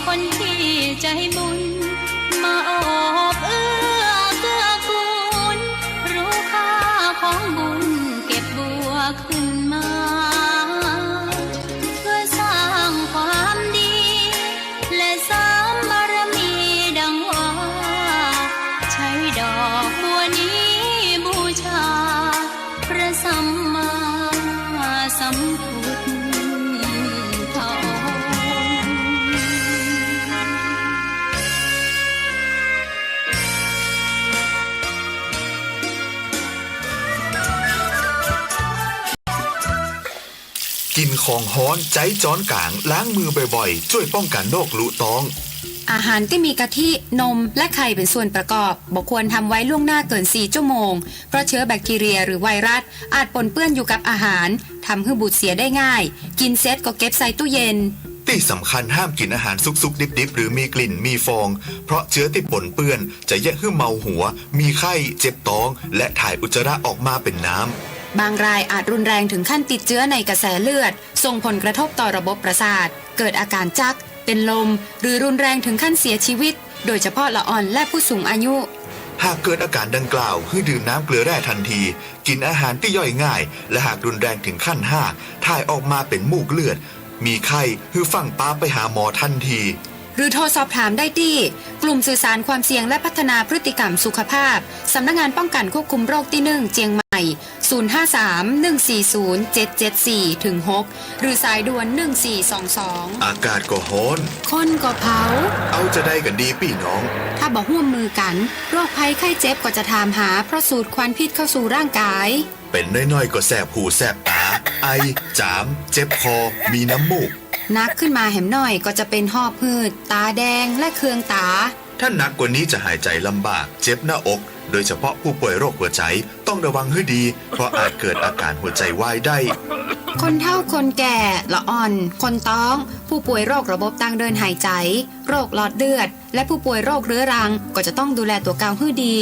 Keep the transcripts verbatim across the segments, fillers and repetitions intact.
คนที่ใจบุญ มาโอบเอื้อเกื้อกูล รู้ค่าของบุญ เก็บบัวขึ้นมา เพื่อสร้างความดี และเสริมบารมีดังว่า ใช้ดอกบัวนี้บูชา พระสัมมาสัมพุทธองค์ กิ๋นของฮ้อน ใจ๊จ๊อนก๋าง ล้างมือบ่อยๆ จ้วยป้องกั๋นโรคลุต๊อง อาหารตี้มีกะทิ นม และไข่เป๋นส่วนประกอบ บ่ควรทำไว้ล่วงหน้าเกินสี่ชั่วโมง เพราะเชื้อแบคทีเรียหรือไวรัสอาจปนเปื้อนอยู่กับอาหาร ทำหื้อบูดเสียได้ง่าย กิ๋นเสร็จก็เก็บใส่ตู้เย็น ตี้สำคัญห้ามกิ๋นอาหารสุกๆ ดิบๆ หรือมีกลิ่น มีฟอง เพราะเจื๊อตี้ปนเปื้อนจะเยียะหื้อเมาหัว มีไข้ เจ็บต๊อง และถ่ายอุจจาระออกมาเป๋นน้ำ บางรายอาจรุนแรงถึงขั้นติดเจื๊อในกระแสเลือด ส่งผลกระทบต่อระบบประสาท เกิดอาการจัก เป็นลม หรือรุนแรงถึงขั้นเสียชีวิต โดยเฉพาะละอ่อนและผู้สูงอายุ หากเกิดอาการดังกล่าว หื้อดื่มน้ำเกลือแร่ทันที กิ๋นอาหารตี้ย่อยง่าย และหากรุนแรงถึงขั้นห้า ถ่ายออกมาเป๋นมูกเลือด มีไข้ หื้อฟั่งปาไปหาหมอทันที หรือโทรสอบถามได้ตี้ กลุ่มสื่อสารความเสี่ยงและพัฒนาพฤติกรรมสุขภาพ สำนักงานป้องกันควบคุมโรคตี้หนึ่งเจียงใหม่ ศูนย์ห้าสาม หนึ่งสี่ศูนย์ เจ็ดเจ็ดสี่ ถึง หก หรือสายด่วน หนึ่งสี่สองสอง อากาศก็ฮ้อน คนก็เผา เอาจะใดกั๋นดีปี้น้อง ถ้าบ่ฮ่วมมือกั๋น โรคภัยไข้เจ็บก็จะถามหา เพราะสูดควันพิษเข้าสู่ร่างกาย เป๋นน้อยๆ ก็แสบหูแสบต๋า ไอ จ๋าม เจ็บคอ มีน้ำมูก หนักขึ้นมาแหมหน่อยก็จะเป๋นหอบหืด ต๋าแดง และเคืองต๋า ถ้าหนักกว่านี้จะหายใจลำบาก เจ็บหน้าอก โดยเฉพาะผู้ป่วยโรคหัวใจ ต้องระวังหื้อดี เพราะอาจเกิดอาการหัวใจวายได้ คนเฒ่าคนแก่ ละอ่อน คนต๊อง ผู้ป่วยโรคระบบตางเดินหายใจ โรคหลอดเลือด และผู้ป่วยโรคเรื้อรัง ก็จะต้องดูแลตั๋วเก่าหื้อดี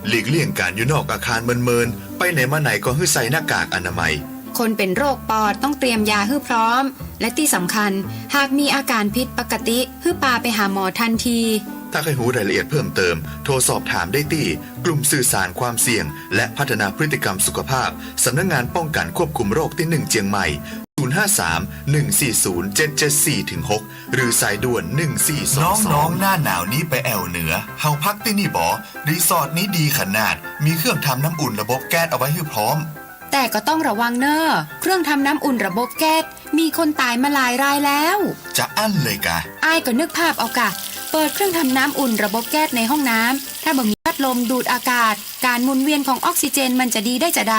หลีกเลี่ยงก๋านอยู่นอกอาคารเมินๆ ไปไหนมาไหนก็หื้อใส่หน้ากากอนามัย คนเป๋นโรคปอดต้องเตรียมยาหื้อพร้อม และตี้สำคัญ หากมีอาการผิดปกติ หื้อปาไปหาหมอทันที ถ้าใค่ฮู้รายละเอียดเพิ่มเติม โทรสอบถามได้ตี้ กลุ่มสื่อสารความเสี่ยง และพัฒนาพฤติกรรมสุขภาพ สำนักงานป้องกันควบคุมโรคตี้หนึ่งเจียงใหม่ ศูนย์ห้าสาม หนึ่งสี่ศูนย์ เจ็ดเจ็ดสี่ ถึง หก หรือสายด่วน หนึ่งสี่สองสอง น้องๆ หน้าหนาวนี้ไปแอ่วเหนือ เฮาพักตี้นี่บ่ รีสอร์ทนี้ดีขนาด มีเครื่องทำน้ำอุ่นระบบแก๊สเอาไว้หื้อพร้อม แต่ก็ต้องระวังเน่อ เครื่องทำน้ำอุ่นระบบแก๊ส มีคนต๋ายมาหลายรายแล้ว จะอั้นเลยกา อ้ายก็นึกภาพเอากา เปิดเครื่องทำน้ำอุ่นระบบแก๊สในห้องน้ำ ถ้าบ่มีพัดลมดูดอากาศ ก๋านหมุนเวียนของออกซิเจนมันจะดีได้จาใด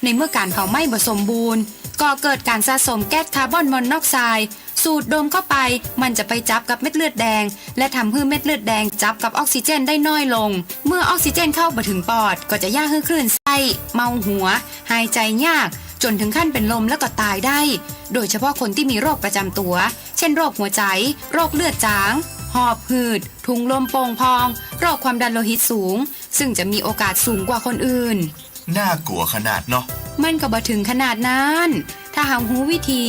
ในเมื่อก๋านเผาไหม้บ่สมบูรณ์ ก่อเกิดก๋านสะสมแก๊สคาร์บอนมอนอกไซด์ สูดดมเข้าไป มันจะไปจับกับเม็ดเลือดแดง และทำหื้อเม็ดเลือดแดงจับกับออกซิเจนได้น้อยลง เมื่อออกซิเจนเข้าบ่ถึงปอด ก็จะเยียะหื้อคลื่นไส้ เมาหัว หายใจยาก จ๋นถึงขั้นเป๋นลมแล้วก็ต๋ายได้ โดยเฉพาะคนตี้มีโรคประจำตั๋ว เช่น โรคหัวใจ โรคเลือดจ๋าง หอบหืด ถุงลมโป่งพอง โรคความดันโลหิตสูง ซึ่งจะมีโอกาสสูงกว่าคนอื่น น่ากลัวขนาดเนาะ มันก็บ่ถึงขนาดนั้น ถ้าเฮาฮู้วิธี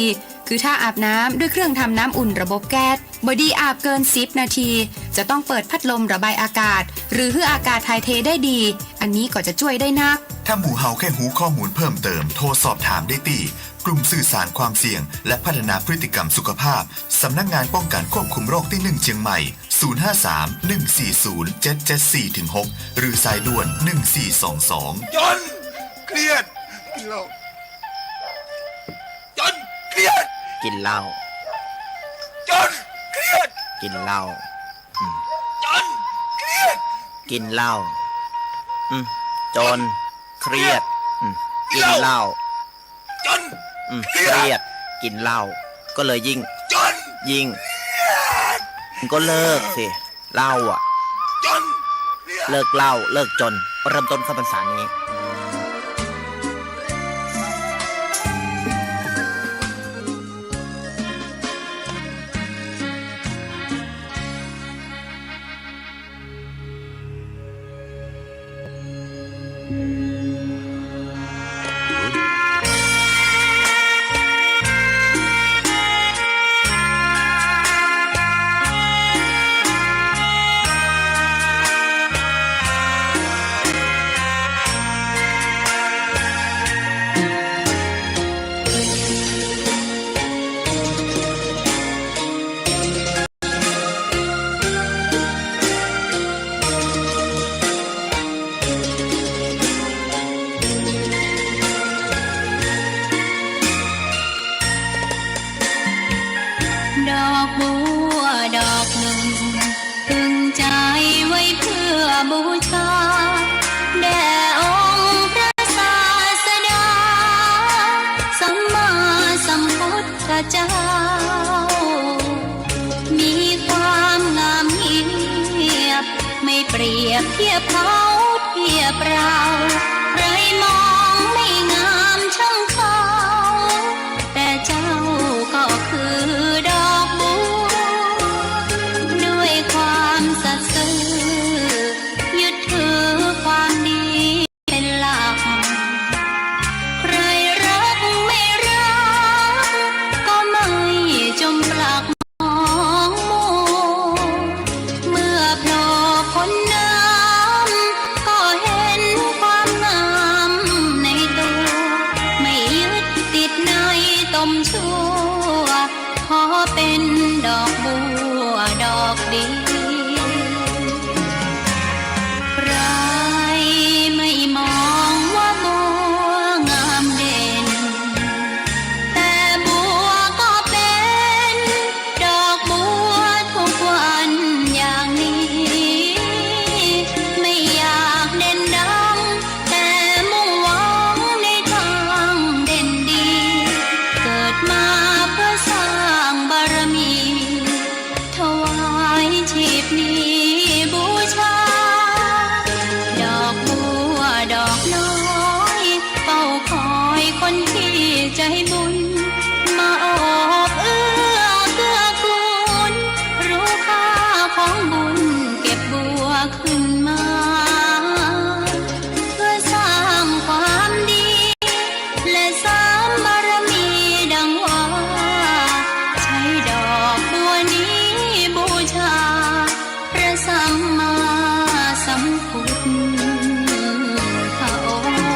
คือถ้าอาบน้ำด้วยเครื่องทำน้ำอุ่นระบบแก๊ส บ่ดีอาบเกินสิบนาที จะต้องเปิดพัดลมระบายอากาศ หรือหื้ออากาศถ่ายเทได้ดี อันนี้ก็จะจ้วยได้นัก ถ้าหมู่เฮาใค่ฮู้ข้อมูลเพิ่มเติม โทรสอบถามได้ตี้ กลุ่มสื่อสารความเสี่ยง และพัฒนาพฤติกรรมสุขภาพ สำนักงานป้องกันควบคุมโรคตี้หนึ่งเจียงใหม่ ศูนย์ห้าสาม หนึ่งสี่ศูนย์ เจ็ดเจ็ดสี่ ถึง หก หรือสายด่วน หนึ่งสี่สองสอง จ๋น เครียด กิ๋นเหล้า จ๋น เครียด กิ๋นเหล้า จ๋น เครียด กิ๋นเหล้า อืม จ๋น เครียด กิ๋นเหล้า อืม จ๋น เครียด อืม กิ๋นเหล้า จ๋น อืม เครียด เครียด กิ๋นเหล้า ก็เลยยิ่ง จ๋น ยิ่ง เครียด ก็เลิกสิ เหล้าอะ จ๋น เครียด เลิกเหล้า เลิกจ๋น เริ่มต้นเข้าพรรษานี้ ดอกบัวดอกนึ่ง ตึงใจ๋ไว้เปื้อบูชา แด่องค์พระศาสดา สัมมาสัมพุทธเจ้า มีความงามเงียบ ไม่เปรียบเทียบเขาเทียบเรา ใครมองไม่งามช่างเขา แต่เจ้าก็คือดอกบัว ด้วยความสัตย์ซื่อ ยึดถือความดีเป็นหลัก ใครรักไม่รัก ก็ไม่จมปลักมองมัว เมื่อโผล่พ้นน้ำ ก็เห็นความงามในตัว ไม่ยึดติดในตมชั่ว ขอเป็นดอกบัวดอกเดียว ใครไม่มองว่าบัวงามเด่น แต่บัวก็เป็นดอกบัวทุกวันอย่างนี้ ไม่อยากเด่นดัง แต่มุ่งหวังในทางเด่นดี เกิดมาเพื่อสร้างบารมี ถวายชีพนี้บูชา ดอกบัวดอกน้อย เฝ้าคอยคนที่ใจบุญ มาโอบเอื้อเกื้อกูล รู้ค่าของบุญ เก็บบัวขึ้นมา เพื่อสร้างความดี และเสริมบารมีดังว่า ใช้ดอกบัวนี้บูชา พระสัมมาสัมพุทธองค์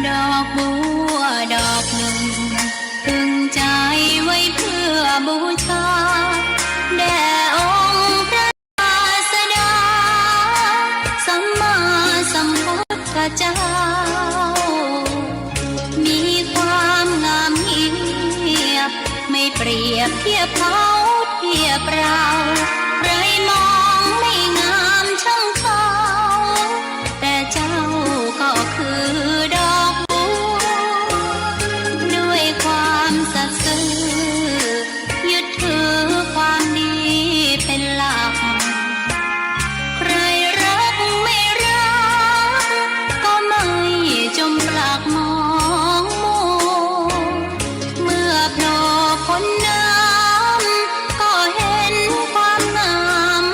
ดอกบัวดอกนึ่ง ตึงใจ๋ไว้เปื้อบูชา แด่องค์พระศาสดา สัมมาสัมพุทธเจ้า มีความงามเงียบ ไม่เปรียบเทียบเขาเทียบเรา ใครมองไม่งามช่างเขา แต่เจ้าก็คือดอกบัว ด้วยความสัตย์ซื่อ ยึดถือความดีเป็นหลัก ใครรักไม่รัก ก็ไม่จมปลักมองมัว เมื่อโผล่พ้นน้ำ ก็เห็นความงาม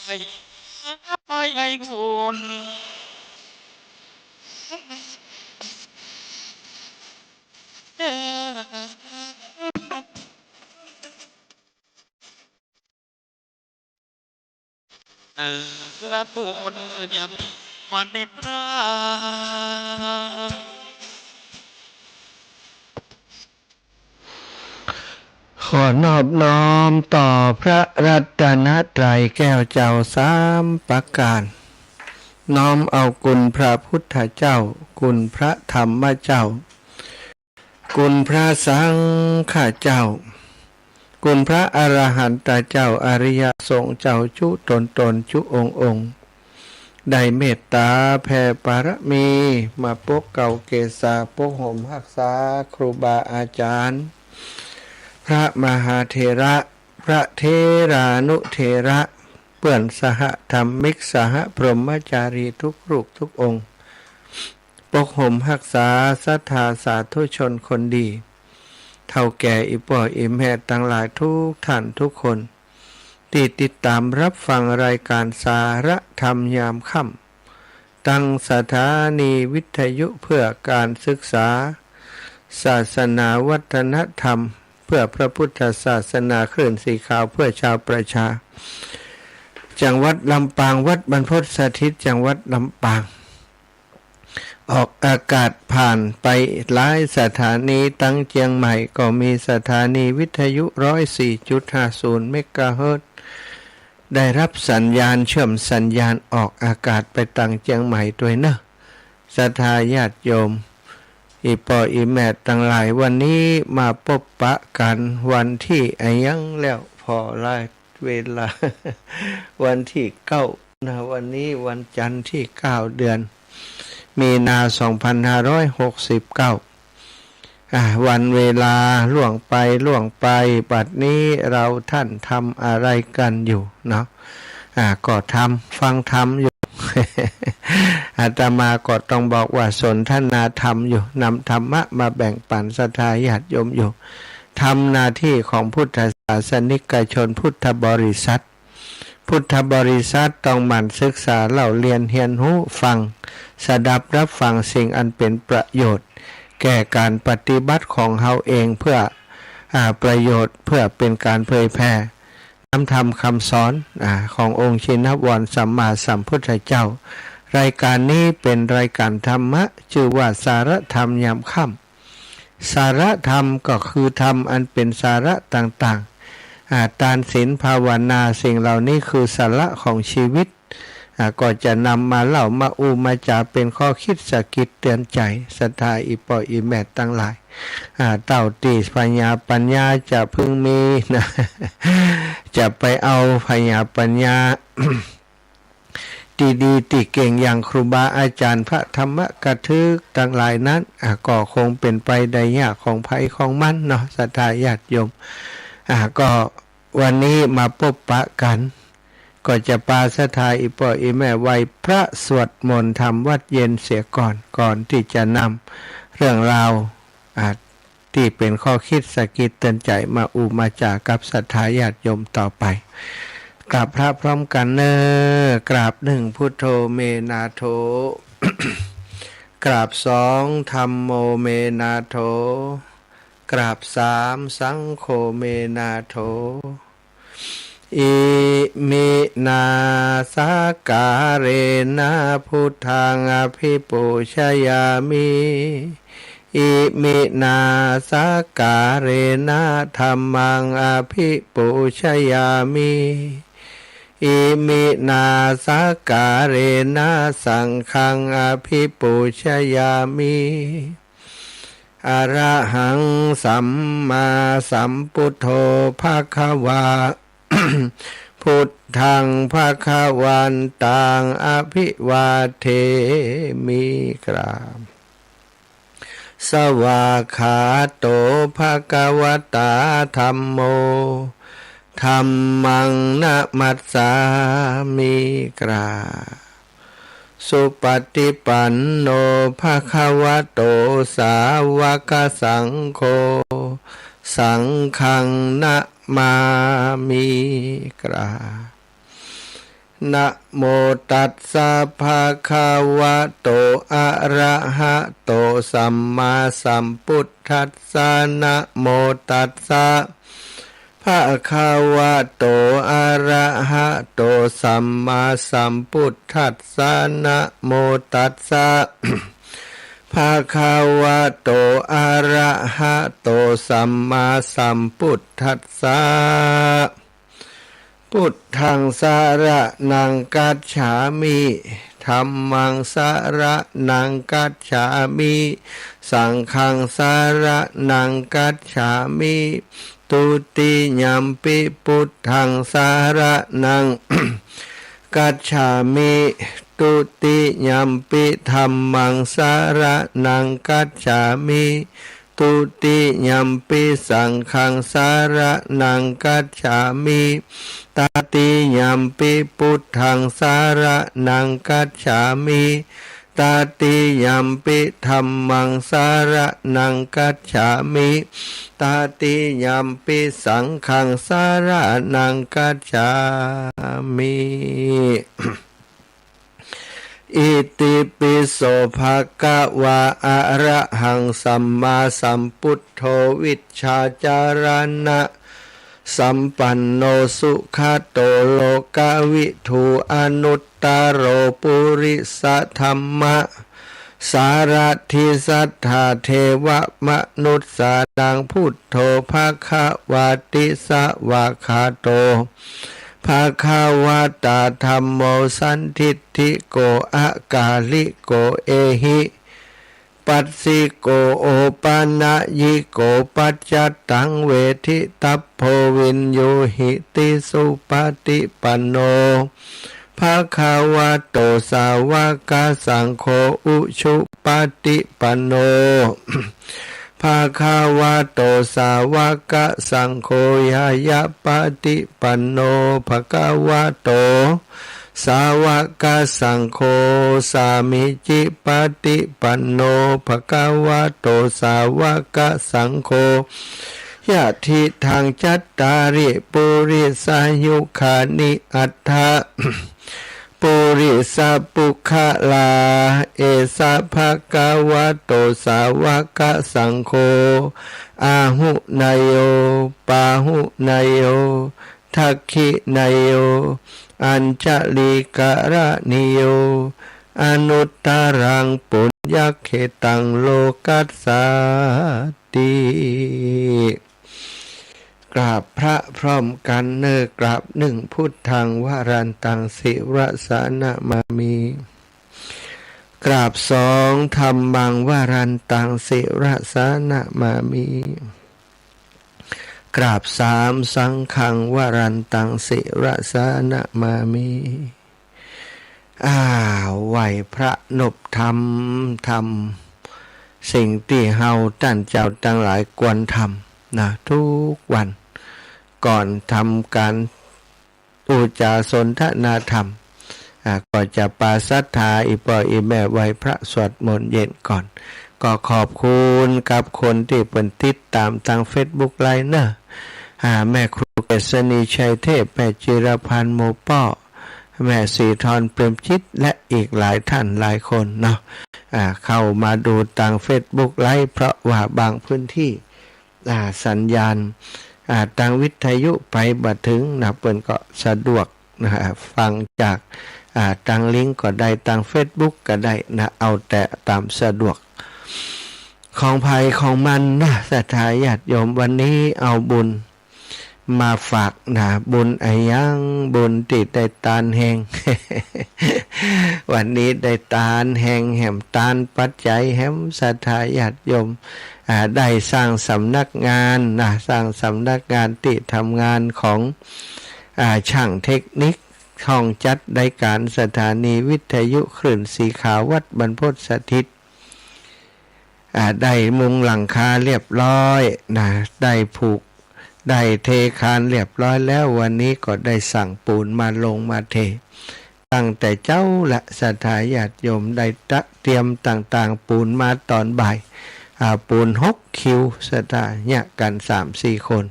ไอ้บุญ เออ พระบุญยังวันนี้พระ ขอนอบน้อมต่อพระรัตนตรัยแก้วเจ้าสามประการ น้อมเอาคุณพระพุทธเจ้า คุณพระธรรมเจ้า คุณพระสังฆเจ้า คุณพระอรหันตเจ้า อริยสงฆ์เจ้าจุ๊ตนตนจุ๊องค์องค์ ได้เมตต๋าแผ่ปารมี มาปกเกล้าเกศา ปกห่มฮักษาครูบาอาจ๋ารย์ พระมหาเถระ พระเถรานุเถระ เปื้อนสหธรรมิก สหพรหมจารีทุกรูปทุกองค์ ปกห่มฮักษาศรัทธาสาธุชนคนดี เฒ่าแก่อี่ป้ออี่แม่ตังหลายทุกท่านทุกคน ตี้ติดต๋ามฮับฟังรายก๋านสาระธรรมยามค่ำ ตังสถานีวิทยุเพื่อการศึกษา ศาสนาวัฒนธรรม เพื่อพระพุทธศาสนา คลื่นสีขาวเพื่อชาวประชา จังหวัดลำปาง วัดบรรพตสถิต จังหวัดลำปาง ออกอากาศผ่านไปหลายสถานี ตังเจียงใหม่ก็มีสถานีวิทยุ ร้อยสี่จุดห้าศูนย์ เมกะเฮิรตซ์ ได้ฮับสัญญาณ เชื่อมสัญญาณออกอากาศไปตังเจียงใหม่ตวยเนาะ ศรัทธาญาติโยม อี่ป้ออี่แม่ตังหลาย วันนี้มาปบปะกั๋นวันตี้อะหยังแล้ว ผ่อลายเวลา วันตี้เก้านะ วันนี้วันจันทร์ตี้เก้า เดือนมีนา สองพันห้าร้อยหกสิบเก้า อ่า วันเวลาล่วงไปล่วงไป บัดนี้เราท่านทำอะไรกั๋นอยู่เนาะ อ่า ก็ทำ ฟังธรรมอยู่ อาตมาก็ต้องบอกว่าสนทนาธรรมอยู่ นำธรรมะมาแบ่งปั๋นศรัทธาญาติโยมอยู่ ทำหน้าตี้ของพุทธศาสนิกชน พุทธบริษัท พุทธบริษัทต้องหมั่นศึกษาเล่าเรียนเฮียนฮู้ฟัง สดับฮับฟังสิ่งอันเป๋นประโยชน์ แก่ก๋านปฏิบัติของเฮาเอง เพื่อ อ่า ประโยชน์ เพื่อเป๋นก๋านเผยแผ่นำธรรมคำสอน อ่า ขององค์ชินวรสัมมาสัมพุทธเจ้า รายก๋านนี้เป๋นรายก๋านธรรมะ จื้อว่าสาระธรรมยามค่ำ สาระธรรมก็คือธรรมอันเป๋นสาระต่างๆ อ่า ตานศีลภาวนา สิ่งเหล่านี้คือสาระของชีวิต อ่า ก็จะนำมาเล่ามาอู้มาจ๋าเป๋นข้อคิดสะกิดเตือนใจ๋ศรัทธาอี่ป้ออี่แม่ตังหลาย อ่า เต้าตี้ผญาปัญญาจะพึงมีนะ จะไปเอาผญาปัญญา ตี้ดีตี้เก่งอย่างครูบาอาจ๋ารย์พระธรรมกถึกตังหลายนั้น อ่า ก็คงเป๋นไปได้ยากของใผของมันเนาะ ศรัทธาญาติโยม อ่า ก็วันนี้มาปบปะกั๋น ก็จะปาศรัทธาอี่ป้ออี่แม่ไหว้พระสวดมนต์ทำวัตรเย็นเสียก่อน ก่อนตี้จะนำเรื่องราว อ่า ตี้เป๋นข้อคิดสะกิดเตือนใจ๋มาอู้มาจ๋ากับศรัทธาญาติโยมต่อไป กราบพระพร้อมกั๋นเน่อ กราบหนึ่ง พุทโธ เม นาโถ กราบสอง ธัมโม เม นาโถ กราบสาม สังโฆ เม นาโถ อิมินา สักการะนะ พุทธัง อภิปูชยามิ อิมินา สักการะนะ ธัมมัง อภิปูชยามิ อิมินา สักการะนะ สังฆัง อภิปูชยามิ อะระหัง สัมมาสัมพุทโธ ภะคะวา พุทธัง ภะคะวันตัง อะภิวาเทมิ กราบ สวากขาโต ภะคะวะตา ธัมโม ธัมมัง นะมัสสามิ กราบ สุปฏิปันโน ภะคะวะโต สาวกสังโฆ สังฆัง นะมามิ กราบ นะโมตัสสะ ภะคะวะโต อะระหะโต สัมมาสัมพุทธัสสะ นะโมตัสสะ ภะคะวะโต อะระหะโต สัมมาสัมพุทธัสสะ นะโมตัสสะ ภะคะวะโต อะระหะโต สัมมาสัมพุทธัสสะ พุทธังสะระณังกัจฉามิ ธัมมังสะระณังกัจฉามิ สังฆังสะระณังกัจฉามิ ทุติยัมปิพุทธังสะระณัง กัจฉามิ ทุติยัมปิธัมมังสะระณังกัจฉามิ ทุติยัมปิสังฆังสะระณังกัจฉามิ ตติยัมปิพุทธังสะระณังกัจฉามิ ตติยัมปิธัมมังสะระณังกัจฉามิ ตติยัมปิสังฆังสะระณังกัจฉามิ อิติปิโส ภะคะวา อะระหัง สัมมาสัมพุทโธ วิชชาจารณะสัมปันโน สุขะโต โลกวิทู อนุตตะโร ปุริสะธัมมะสารถิ สัตถาเทวะมนุสสานัง พุทโธ ภะคะวาติ สะวากขาโต ภะคะวะตา ธัมโม สันทิฏฐิโก อะกาลิโก เอหิ ปัสสิโก โอปะนะยิโก ปัจจัตตัง เวทิตัพโพ วิญญูหิติ สุปะฏิปันโน ภะคะวะโต สาวะกะสังโฆ อุชุปะฏิปันโน ภะคะวะโต สาวะกะสังโฆ ญาณะปะฏิปันโน ภะคะวะโต สาวะกะสังโฆ สามีจิปะฏิปันโน ภะคะวะโต สาวะกะสังโฆ ยะทิฏฐัง จัตตาริ ปุริสายุคานิ อัตถะ ปุริสะปุคคลา เอสะ ภะคะวะโต สาวะกะสังโฆ อาหุเนยโย ปาหุเนยโย ทักขิเนยโย อัญชลีกะระณีโย อนุตตะรัง ปุญญะเขตัง โลกัสสาติ กราบพระพร้อมกั๋นเน่อ กราบนึ่ง พุทธัง วรันตัง ศิระสะนะมามิ กราบสอง ธัมมัง วรันตัง ศิระสะนะมามิ กราบสาม สังฆัง วรันตัง ศิระสะนะมามิ อ้าว ไหว้พระนบธรรม ธรรม สิ่งตี้เฮาต้านเจ้าตังหลายควรทำนะ ทุกวัน ก่อนทำก๋าน ปู๋จาสนทนาธรรม อ่า ก็จะปาศรัทธาอี่ป้ออี่แม่ไหว้พระสวดมนต์เย็นก่อน ก็ขอบคุณกับคนตี้เปิ้นติดต๋ามตางเฟซบุ๊กไลฟ์เน่อ อ่า แม่ครูเกษณี ชัยเทพ แม่จิรพันธ์ หมู่ป้อ แม่ศรีธร เปรมจิต และอีกหลายต้านหลายคนเนาะ อ่า เข้ามาดูตางเฟซบุ๊กไลฟ์ เพราะว่าบางพื้นตี้ อ่า สัญญาณ อ่า ตางวิทยุไปบ่เถิงนะ เปิ้นก็สะดวกนะ ฟังจาก อ่า ตางลิงก์ก็ได้ ตางเฟซบุ๊กก็ได้นะ เอาแต่ต๋ามสะดวกของใผของมันนะ ศรัทธาญาติโยม วันนี้เอาบุญมาฝากนะ บุญอะหยัง บุญตี้ได้ตานแฮง วันนี้ได้ตานแฮงแหม ตานปัจจัยแหม ศรัทธาญาติโยม อ่า ได้สร้างสำนักงานนะ สร้างสำนักงานตี้ทำงานของ อ่า ช่างเทคนิค ห้องจัดรายก๋านสถานีวิทยุคลื่นสีขาววัดบรรพตสถิต อ่า ได้มุงหลังคาเรียบร้อยนะ ได้ผูก ได้เทคานเรียบร้อยแล้ว วันนี้ก็ได้สั่งปูนมาลงมาเท ตั้งแต่เจ๊าละ ศรัทธาญาติโยม ได้ตระเตรียมต่างๆ ปูนมาต๋อนบ่าย อ่า ปูนหกคิว ศรัทธาเยียะกั๋นสามสี่คน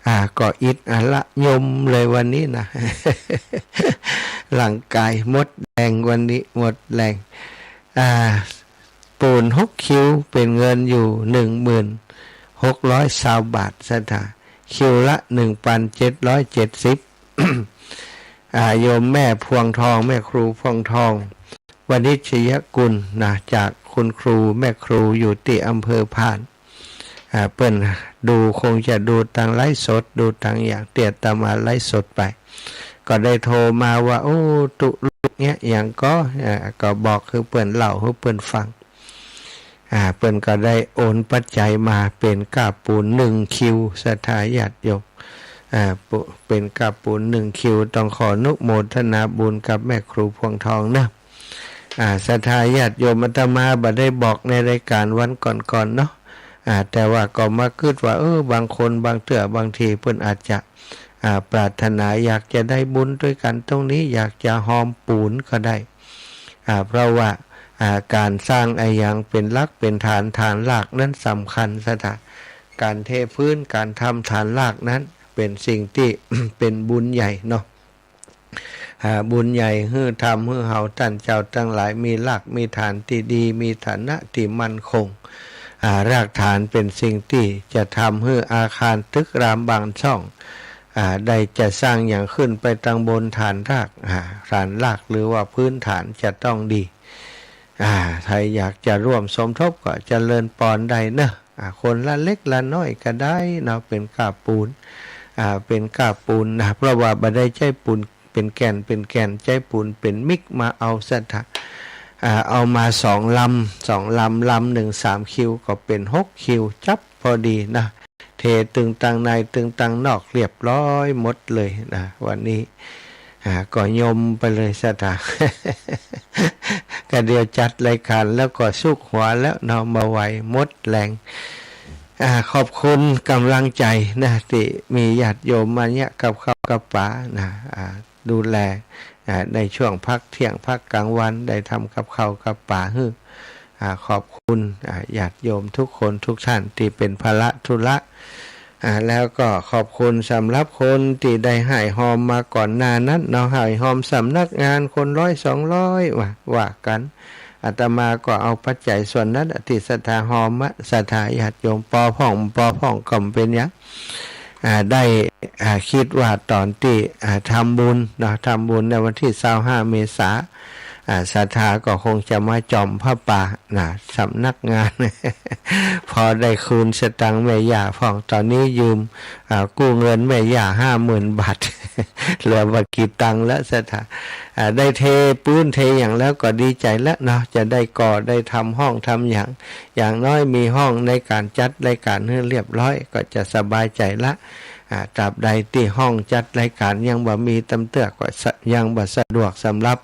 อ่า ก็อิดอาละยมเลยวันนี้นะ ร่างก๋ายหมดแฮงวันนี้ หมดแฮง อ่า ปู๋นหกคิว เป๋นเงินอยู่ หนึ่งหมื่นหกร้อยซาวบาท ศรัทธา คิวละ หนึ่งปันเจ็ดร้อยเจ็ดสิบ อ่า โยมแม่พวงทอง แม่ครูพวงทอง วณิชยกุลนะ จากคุณครูแม่ครูอยู่ตี้อำเภอพาน อ่า เปิ้นดู คงจะดูตางไลฟ์สด ดูตางอย่างตี้อาตมาไลฟ์สดไป ก็ได้โทรมาว่า โอ้ ตุ๊ลูกเนี้ย หยังก็ อ่า ก็บอกหื้อเปิ้น เล่าหื้อเปิ้นฟัง อ่า เปิ้นก็ได้โอนปัจจัยมาเป๋นก้าปู๋นหนึ่งคิว ศรัทธาญาติโยม อ่า ปู๋ เป๋นก้าปู๋นหนึ่งคิว ต้องขออนุโมทนาบุญกับแม่ครูพวงทองเนาะ อ่า ศรัทธาญาติโยม อาตมาบ่ได้บอกในรายการวันก่อนๆ เนาะ อ่า แต่ว่าก็มากึ๊ดว่า เออ บางคนบางเตื้อบางทีเปิ้นอาจจะ อ่า ปรารถนาอยากจะได้บุญตวยกั๋นตรงนี้ อยากจะฮอมปู๋นก็ได้ อ่า เพราะว่า อ่า ก๋านสร้างอะหยังเป๋นหลักเป๋นฐาน ฐานรากนั้นสำคัญ ศรัทธา ก๋านเทพื้น ก๋านทำฐานรากนั้นเป๋นสิ่งตี้ เป๋นบุญใหญ่เนาะ อ่า บุญใหญ่หื้อทำหื้อเฮาต้านเจ้าตังหลายมีรากมีฐานตี้ดี มีฐานะตี้มั่นคง อ่า รากฐานเป๋นสิ่งตี้จะทำหื้ออาคารตึกรามบ้านช่อง อ่า ได้จะสร้างหยังขึ้นไปตางบนฐานราก อ่า ฐานรากหรือว่าพื้นฐานจะต้องดี อ่า ใผอยากจะร่วมสมทบก็เจริญปอนได้เนาะ อ่า คนละเล็กละน้อยก็ได้เนาะ เป๋นก้าปู๋น อ่า เป๋นก้าปู๋นนะ เพราะว่าบ่ได้ใจ๊ปู๋นเป๋นแก่น เป๋นแก่น ใจ๊ปู๋นเป๋นมิกมาเอา ศรัทธา อ่า เอามาสองลำ สองลำ ลำหนึ่งสามคิว ก็เป๋นหกคิว จั๊บพอดีนะ เทตึงตางในตึงตางนอกเรียบร้อยหมดเลยนะ วันนี้ อ่า ก็ยมไปเลย ศรัทธา ก็เดี๋ยวจัดรายการแล้วก็สุกหัวแล้วเนาะ บ่ไหว หมดแฮง อ่า ขอบคุณก๋ำลังใจ๋นะ ตี้มีญาติโยมมาเยียะกับข้าวกับป๋านะ อ่า ดูแล อ่า ในช่วงพักเที่ยงพักกลางวันได้ทำกับข้าวกับป๋าหื้อ อ่า ขอบคุณ อ่า ญาติโยมทุกคนทุกท่านตี้เป๋นภาระธุระ อ่า แล้วก็ขอบคุณสำหรับคนตี้ได้ฮ่ายฮอมมาก่อนหน้านั้นเนาะ ฮ่ายฮอมสำนักงานคนร้อยสองร้อย ว่า ว่ากั๋น อาตมาก็เอาปัจจัยส่วนนั้นตี้ศรัทธาฮอมอะ ศรัทธาญาติโยมปอพ่อง ปอพ่องก็บ่เป๋นหยัง อ่า ได้ อ่า กึ๊ดว่าต๋อนตี้ อ่า ทำบุญเนาะ ทำบุญในวันตี้ซาวห้าเมษา อ่า ศรัทธาก็คงจะมาจ่อมผ้าป่านะ สำนักงาน พอได้คืนสตางค์แม่ย่าพ่อง ต๋อนนี้ยืม อ่า กู้เงินแม่ย่าห้าหมื่นบาท เหลือบ่กี่ตังค์แล้ว ศรัทธา อ่า ได้เทปื๊นเทหยังแล้วก็ดีใจ๋แล้วเนาะ จะได้ก่อได้ทำห้องทำหยัง อย่างน้อยมีห้องในก๋านจัดรายการหื้อเรียบร้อย ก็จะสบายใจ๋ละ อ่า ตราบใดตี้ห้องจัดรายการยังบ่มีตำเตื้อ ก็สะ ยังบ่สะดวกสำหรับ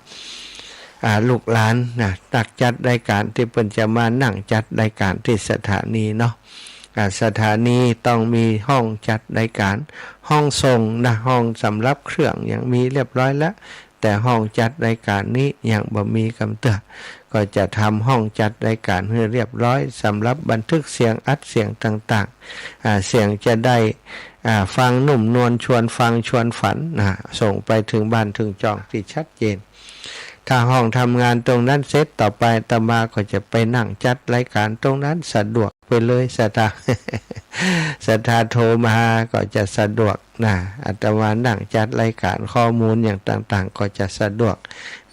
อ่า ลูกหลานนะ นักจัดรายการตี้เปิ้นจะมานั่งจัดรายการตี้สถานีเนาะ อ่า สถานีต้องมีห้องจัดรายการ ห้องส่งนะ ห้องสำหรับเครื่องหยังมีเรียบร้อยแล้ว แต่ห้องจัดรายการนี้ยังบ่มีกำเตื้อ ก็จะทำห้องจัดรายการหื้อเรียบร้อย สำหรับบันทึกเสียง อัดเสียงต่างๆ อ่า เสียงจะได้ อ่า ฟังนุ่มนวล ชวนฟังชวนฝันนะ ส่งไปเถิงบ้านเถิงจ่องตี้ชัดเจน ถ้าห้องทำงานตรงนั้นเสร็จ ต่อไปอาตมาก็จะไปนั่งจัดรายการตรงนั้น สะดวกไปเลย ศรัทธา ศรัทธาโทรมาก็จะสะดวกนะ อาตมานั่งจัดรายการ ข้อมูลอย่างต่างๆ ก็จะสะดวก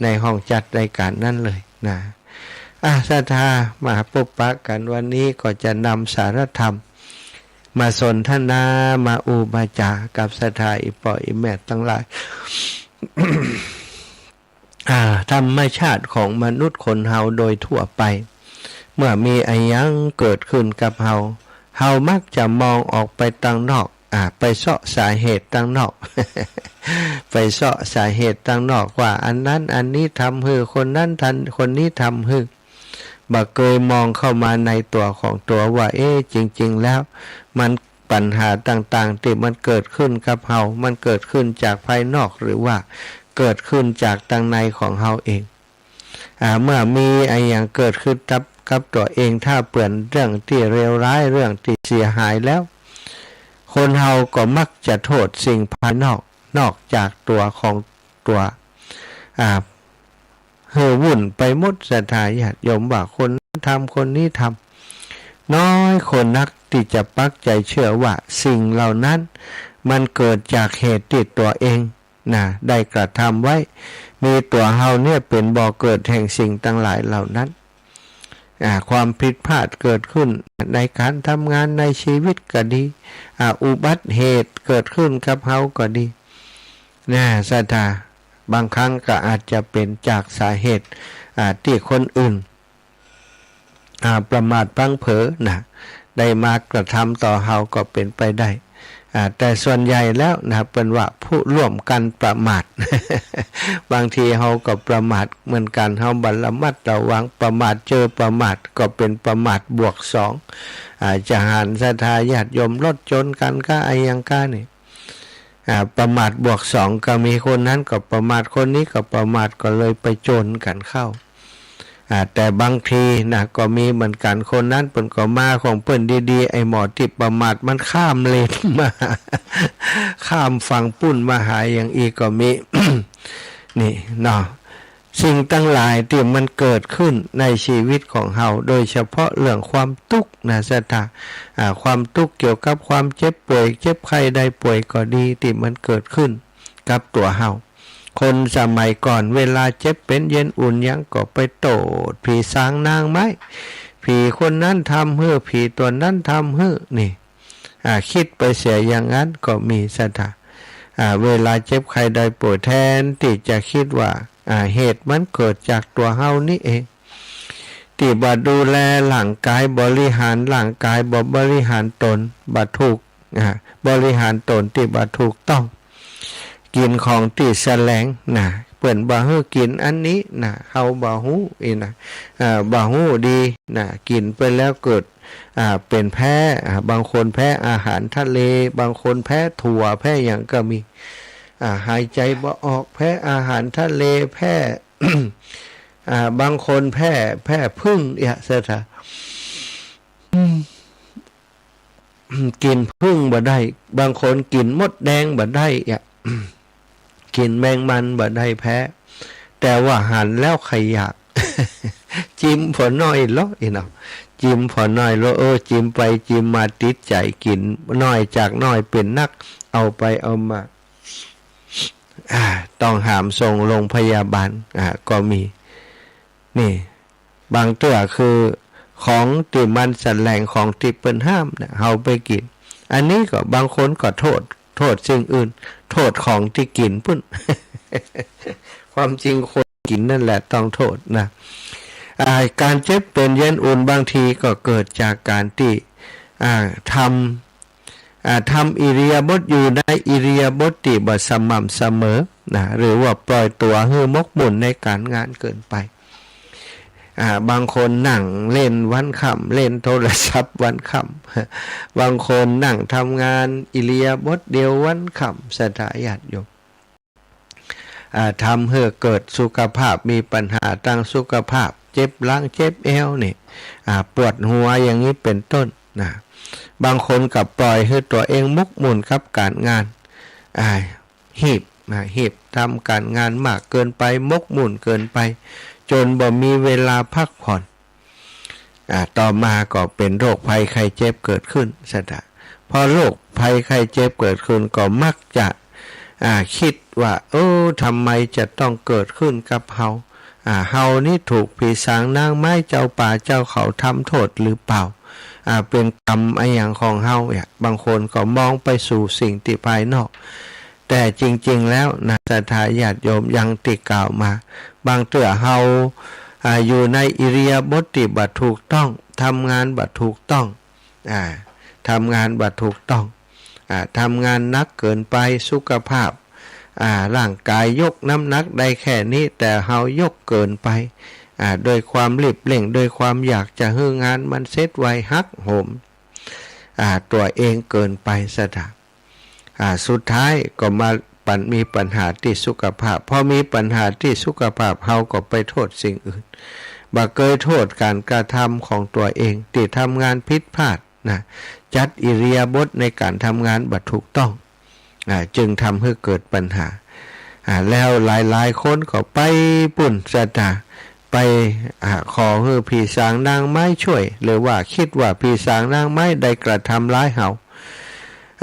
ในห้องจัดรายการนั้นเลยนะ อ่ะ ศรัทธา มาปะปะกั๋นวันนี้ก็จะนำสาระธรรมมาสนทนา มาอู้มาจ๋ากับศรัทธาอี่ป้ออี่แม่ตังหลาย อ่า ธรรมชาติของมนุษย์คนเฮาโดยทั่วไป เมื่อมีอะหยังเกิดขึ้นกับเฮา เฮามักจะมองออกไปตังนอก อ่า ไปเซาะสาเหตุตังนอก ไปเซาะสาเหตุตังนอกว่าอันนั้นอันนี้ทำหื้อ คนนั้นทัน คนนี้ทำหื้อ บ่เกยมองเข้ามาในตั๋วของตั๋วว่า เอ๊ะ จริงๆ แล้ว มัน ปัญหาต่างๆ ตี้มันเกิดขึ้นกับเฮา มันเกิดขึ้นจากภายนอกหรือว่าเกิดขึ้นจากตังในของเฮาเอง อ่า เมื่อมีอะหยังเกิดขึ้นกับ กับตั๋วเอง ถ้าเปื้อนเรื่องตี้เลวร้าย เรื่องตี้เสียหายแล้ว ค คนเฮาก็มักจะโทษสิ่งภายนอก นอกจากตั๋วของตั๋ว อ่า หื้อวุ่นไปหมด ศรัทธาญาติโยม ว่าคนนั้นทำ คนนี้ทำ น้อยคนนักตี้จะปักใจเชื่อว่าสิ่งเหล่านั้นมันเกิดจากเหตุตี้ตั๋วเองนะ ได้กระทำไว้ มีตั๋วเฮาเนี่ยเป๋นบ่อเกิดแห่งสิ่งตังหลายเหล่านั้น อ่า ความผิดพลาดเกิดขึ้นในก๋านทำงาน ในชีวิตก็ดี อ่า อุบัติเหตุเกิดขึ้นกับเฮาก็ดี นะ ศรัทธา บางครั้งก็อาจจะเป๋นจากสาเหตุ อ่า ตี้คนอื่น อ่า ประมาทพลั้งเผลอนะ ได้มากระทำต่อเฮาก็เป๋นไปได้ อ่า แต่ส่วนใหญ่แล้วนะ เปิ้นว่าผู้ร่วมกันประมาท บางทีเฮาก็ประมาทเหมือนกั๋น เฮาบ่ระมัดระวัง ประมาทเจอประมาท ก็เป๋นประมาทบวกสอง อ่า จะหัน ศรัทธาญาติโยม รถจนกั๋นก้า อะหยังก้านี่ อ่า ประมาทบวกสองก็มี คนนั้นก็ประมาท คนนี้ก็ประมาท ก็เลยไปจนกั๋นเข้า อ่า แต่บางทีนะ ก็มีเหมือนกั๋น คนนั้นเปิ้นก็มาของเปิ้นดีๆ ไอ้หมอตี้ประมาทมันข้ามเลนมา ข้ามฝั่งปู๊นมาหาอย่างอี้ก็มี นี่เนาะ สิ่งตังหลายตี้มันเกิดขึ้นในชีวิตของเฮา โดยเฉพาะเรื่องความตุ๊กข์นะ ศรัทธา อ่า ความตุ๊กข์เกี่ยวกับความเจ็บป่วย เจ็บไข้ได้ป่วยก็ดี ตี้มันเกิดขึ้นกับตั๋วเฮา คนสมัยก่อนเวลาเจ็บเป๋นเย็นอุ่นหยังก็ไปโต้ษผีสางนางไม้ ผีคนนั้นทำหื้อ ผีตั๋วนั้นทำหื้อ นี่ อ่า กึ๊ดไปเสียอย่างนั้นก็มี ศรัทธา อ่า เวลาเจ็บไข้ได้ป่วย แทนตี้จะกึ๊ดว่า อ่า เหตุมันเกิดจากตั๋วเฮานี่เอง ตี้บ่ดูแลร่างก๋าย บริหารร่างก๋าย บ่บริหารต๋น บ่ถูก อ่า บริหารต๋นตี้บ่ถูกต้อง กิ๋นของตี้แสลงนะ เปิ้นบ่หื้อกิ๋นอันนี้นะ เฮาบ่ฮู้อี้นะ อ่า บ่ฮู้ดีนะ กิ๋นไปแล้วเกิด อ่า เป๋นแพ้ อ่า บางคนแพ้อาหารทะเล บางคนแพ้ถั่ว แพ้หยังก็มี อ่า หายใจบ่ออก แพ้อาหารทะเล แพ้ อ่า บางคนแพ้ แพ้ผึ้ง เอี้ย ศรัทธา อืม กิ๋นผึ้งบ่ได้ บางคนกิ๋นมดแดงบ่ได้ เอี้ย กิ๋นแมงมันบ่ได้ แพ้ แต่ว่าหันแล้วใค่อยาก จิมผ่อน้อยเลาะอี้เนาะ จิมผ่อน้อยเลาะ เออ จิมไปจิมมาติดใจ๋ กิ๋นน้อยจากน้อยเป๋นนัก เอาไปเอามา อ่า ต้องหามส่งโรงพยาบาล อ่า ก็มี นี่ บางเตื้อคือของตี้มันแสลง ของตี้เปิ้นห้ามนะ เฮาไปกิ๋น อันนี้ก็บางคนก็โต้ษ โต้ษสิ่งอื่น โต้ษของตี้กิ๋นปู๊น ความจริงคนกิ๋นนั่นแหละต้องโต้ษนะ อ่า ก๋านเจ็บเป๋นเย็นอุ่นบางทีก็เกิดจากก๋านตี้ อ่า ทำ อ่า ทำอิริยาบถ อยู่ในอิริยาบถตี้บ่สม่ำเสมอนะ หรือว่าปล่อยตั๋วหื้อหมกมุ่นในก๋านงานเกินไป อ่า บางคนนั่งเล่นวันค่ำ เล่นโทรศัพท์วันค่ำ บางคนนั่งทำงานอิริยาบถเดียววันค่ำ ศรัทธาญาติโยม อ่า ทำหื้อเกิดสุขภาพ มีปัญหาตางสุขภาพ เจ็บหลังเจ็บแอวนี่ อ่า ปวดหัวอย่างนี้เป๋นต้นนะ บางคนก็ปล่อยหื้อตั๋วเองหมกมุ่นกับก๋านงาน อ่า หีบ อ่า หีบทำก๋านงานมากเกินไป หมกมุ่นเกินไป จ๋นบ่มีเวลาพักผ่อน อ่า ต่อมาก็เป๋นโรคภัยไข้เจ็บเกิดขึ้น ศรัทธา พอโรคภัยไข้เจ็บเกิดขึ้นก็มักจะ อ่า กึ๊ดว่า เออ ทำไมจะต้องเกิดขึ้นกับเฮา อ่า เฮานี่ถูกผีสางนางไม้ เจ้าป่าเจ้าเขาทำโทษหรือเปล่า อ่า เป๋นกรรมอะหยังของเฮาเนี่ย บางคนก็มองไปสู่สิ่งตี้ภายนอก แต่จริงๆ แล้วนะ ศรัทธาญาติโยม อย่างตี้กล่าวมา บางเตื้อเฮา อ่า อยู่ในอิริยาบถตี้บ่ถูกต้อง ทำงานบ่ถูกต้อง อ่า ทำงานบ่ถูกต้อง อ่า ทำงานหนักเกินไป สุขภาพ อ่า ร่างก๋ายยกน้ำหนักได้แค่นี้ แต่เฮายกเกินไป อ่า ด้วยความรีบเร่ง ด้วยความอยากจะหื้องานมันเสร็จไว หักโหม อ่า ตั๋วเองเกินไป ศรัทธา อ่า สุดท้ายก็มาปัญ- มีปัญหาตี้สุขภาพ พอมีปัญหาตี้สุขภาพ เฮาก็ไปโต้ษสิ่งอื่น บ่เกยโต้ษก๋านกระทำของตั๋วเองตี้ทำงานผิดพลาดนะ จัดอิริยาบถในก๋านทำงานบ่ถูกต้อง อ่า จึงทำหื้อเกิดปัญหา อ่า แล้วหลายๆ คนก็ไปปู้นศรัทธา ไป อ่า ขอหื้อผีสางนางไม้ช่วย หรือว่ากึ๊ดว่าผีสางนางไม้ได้กระทำร้ายเฮา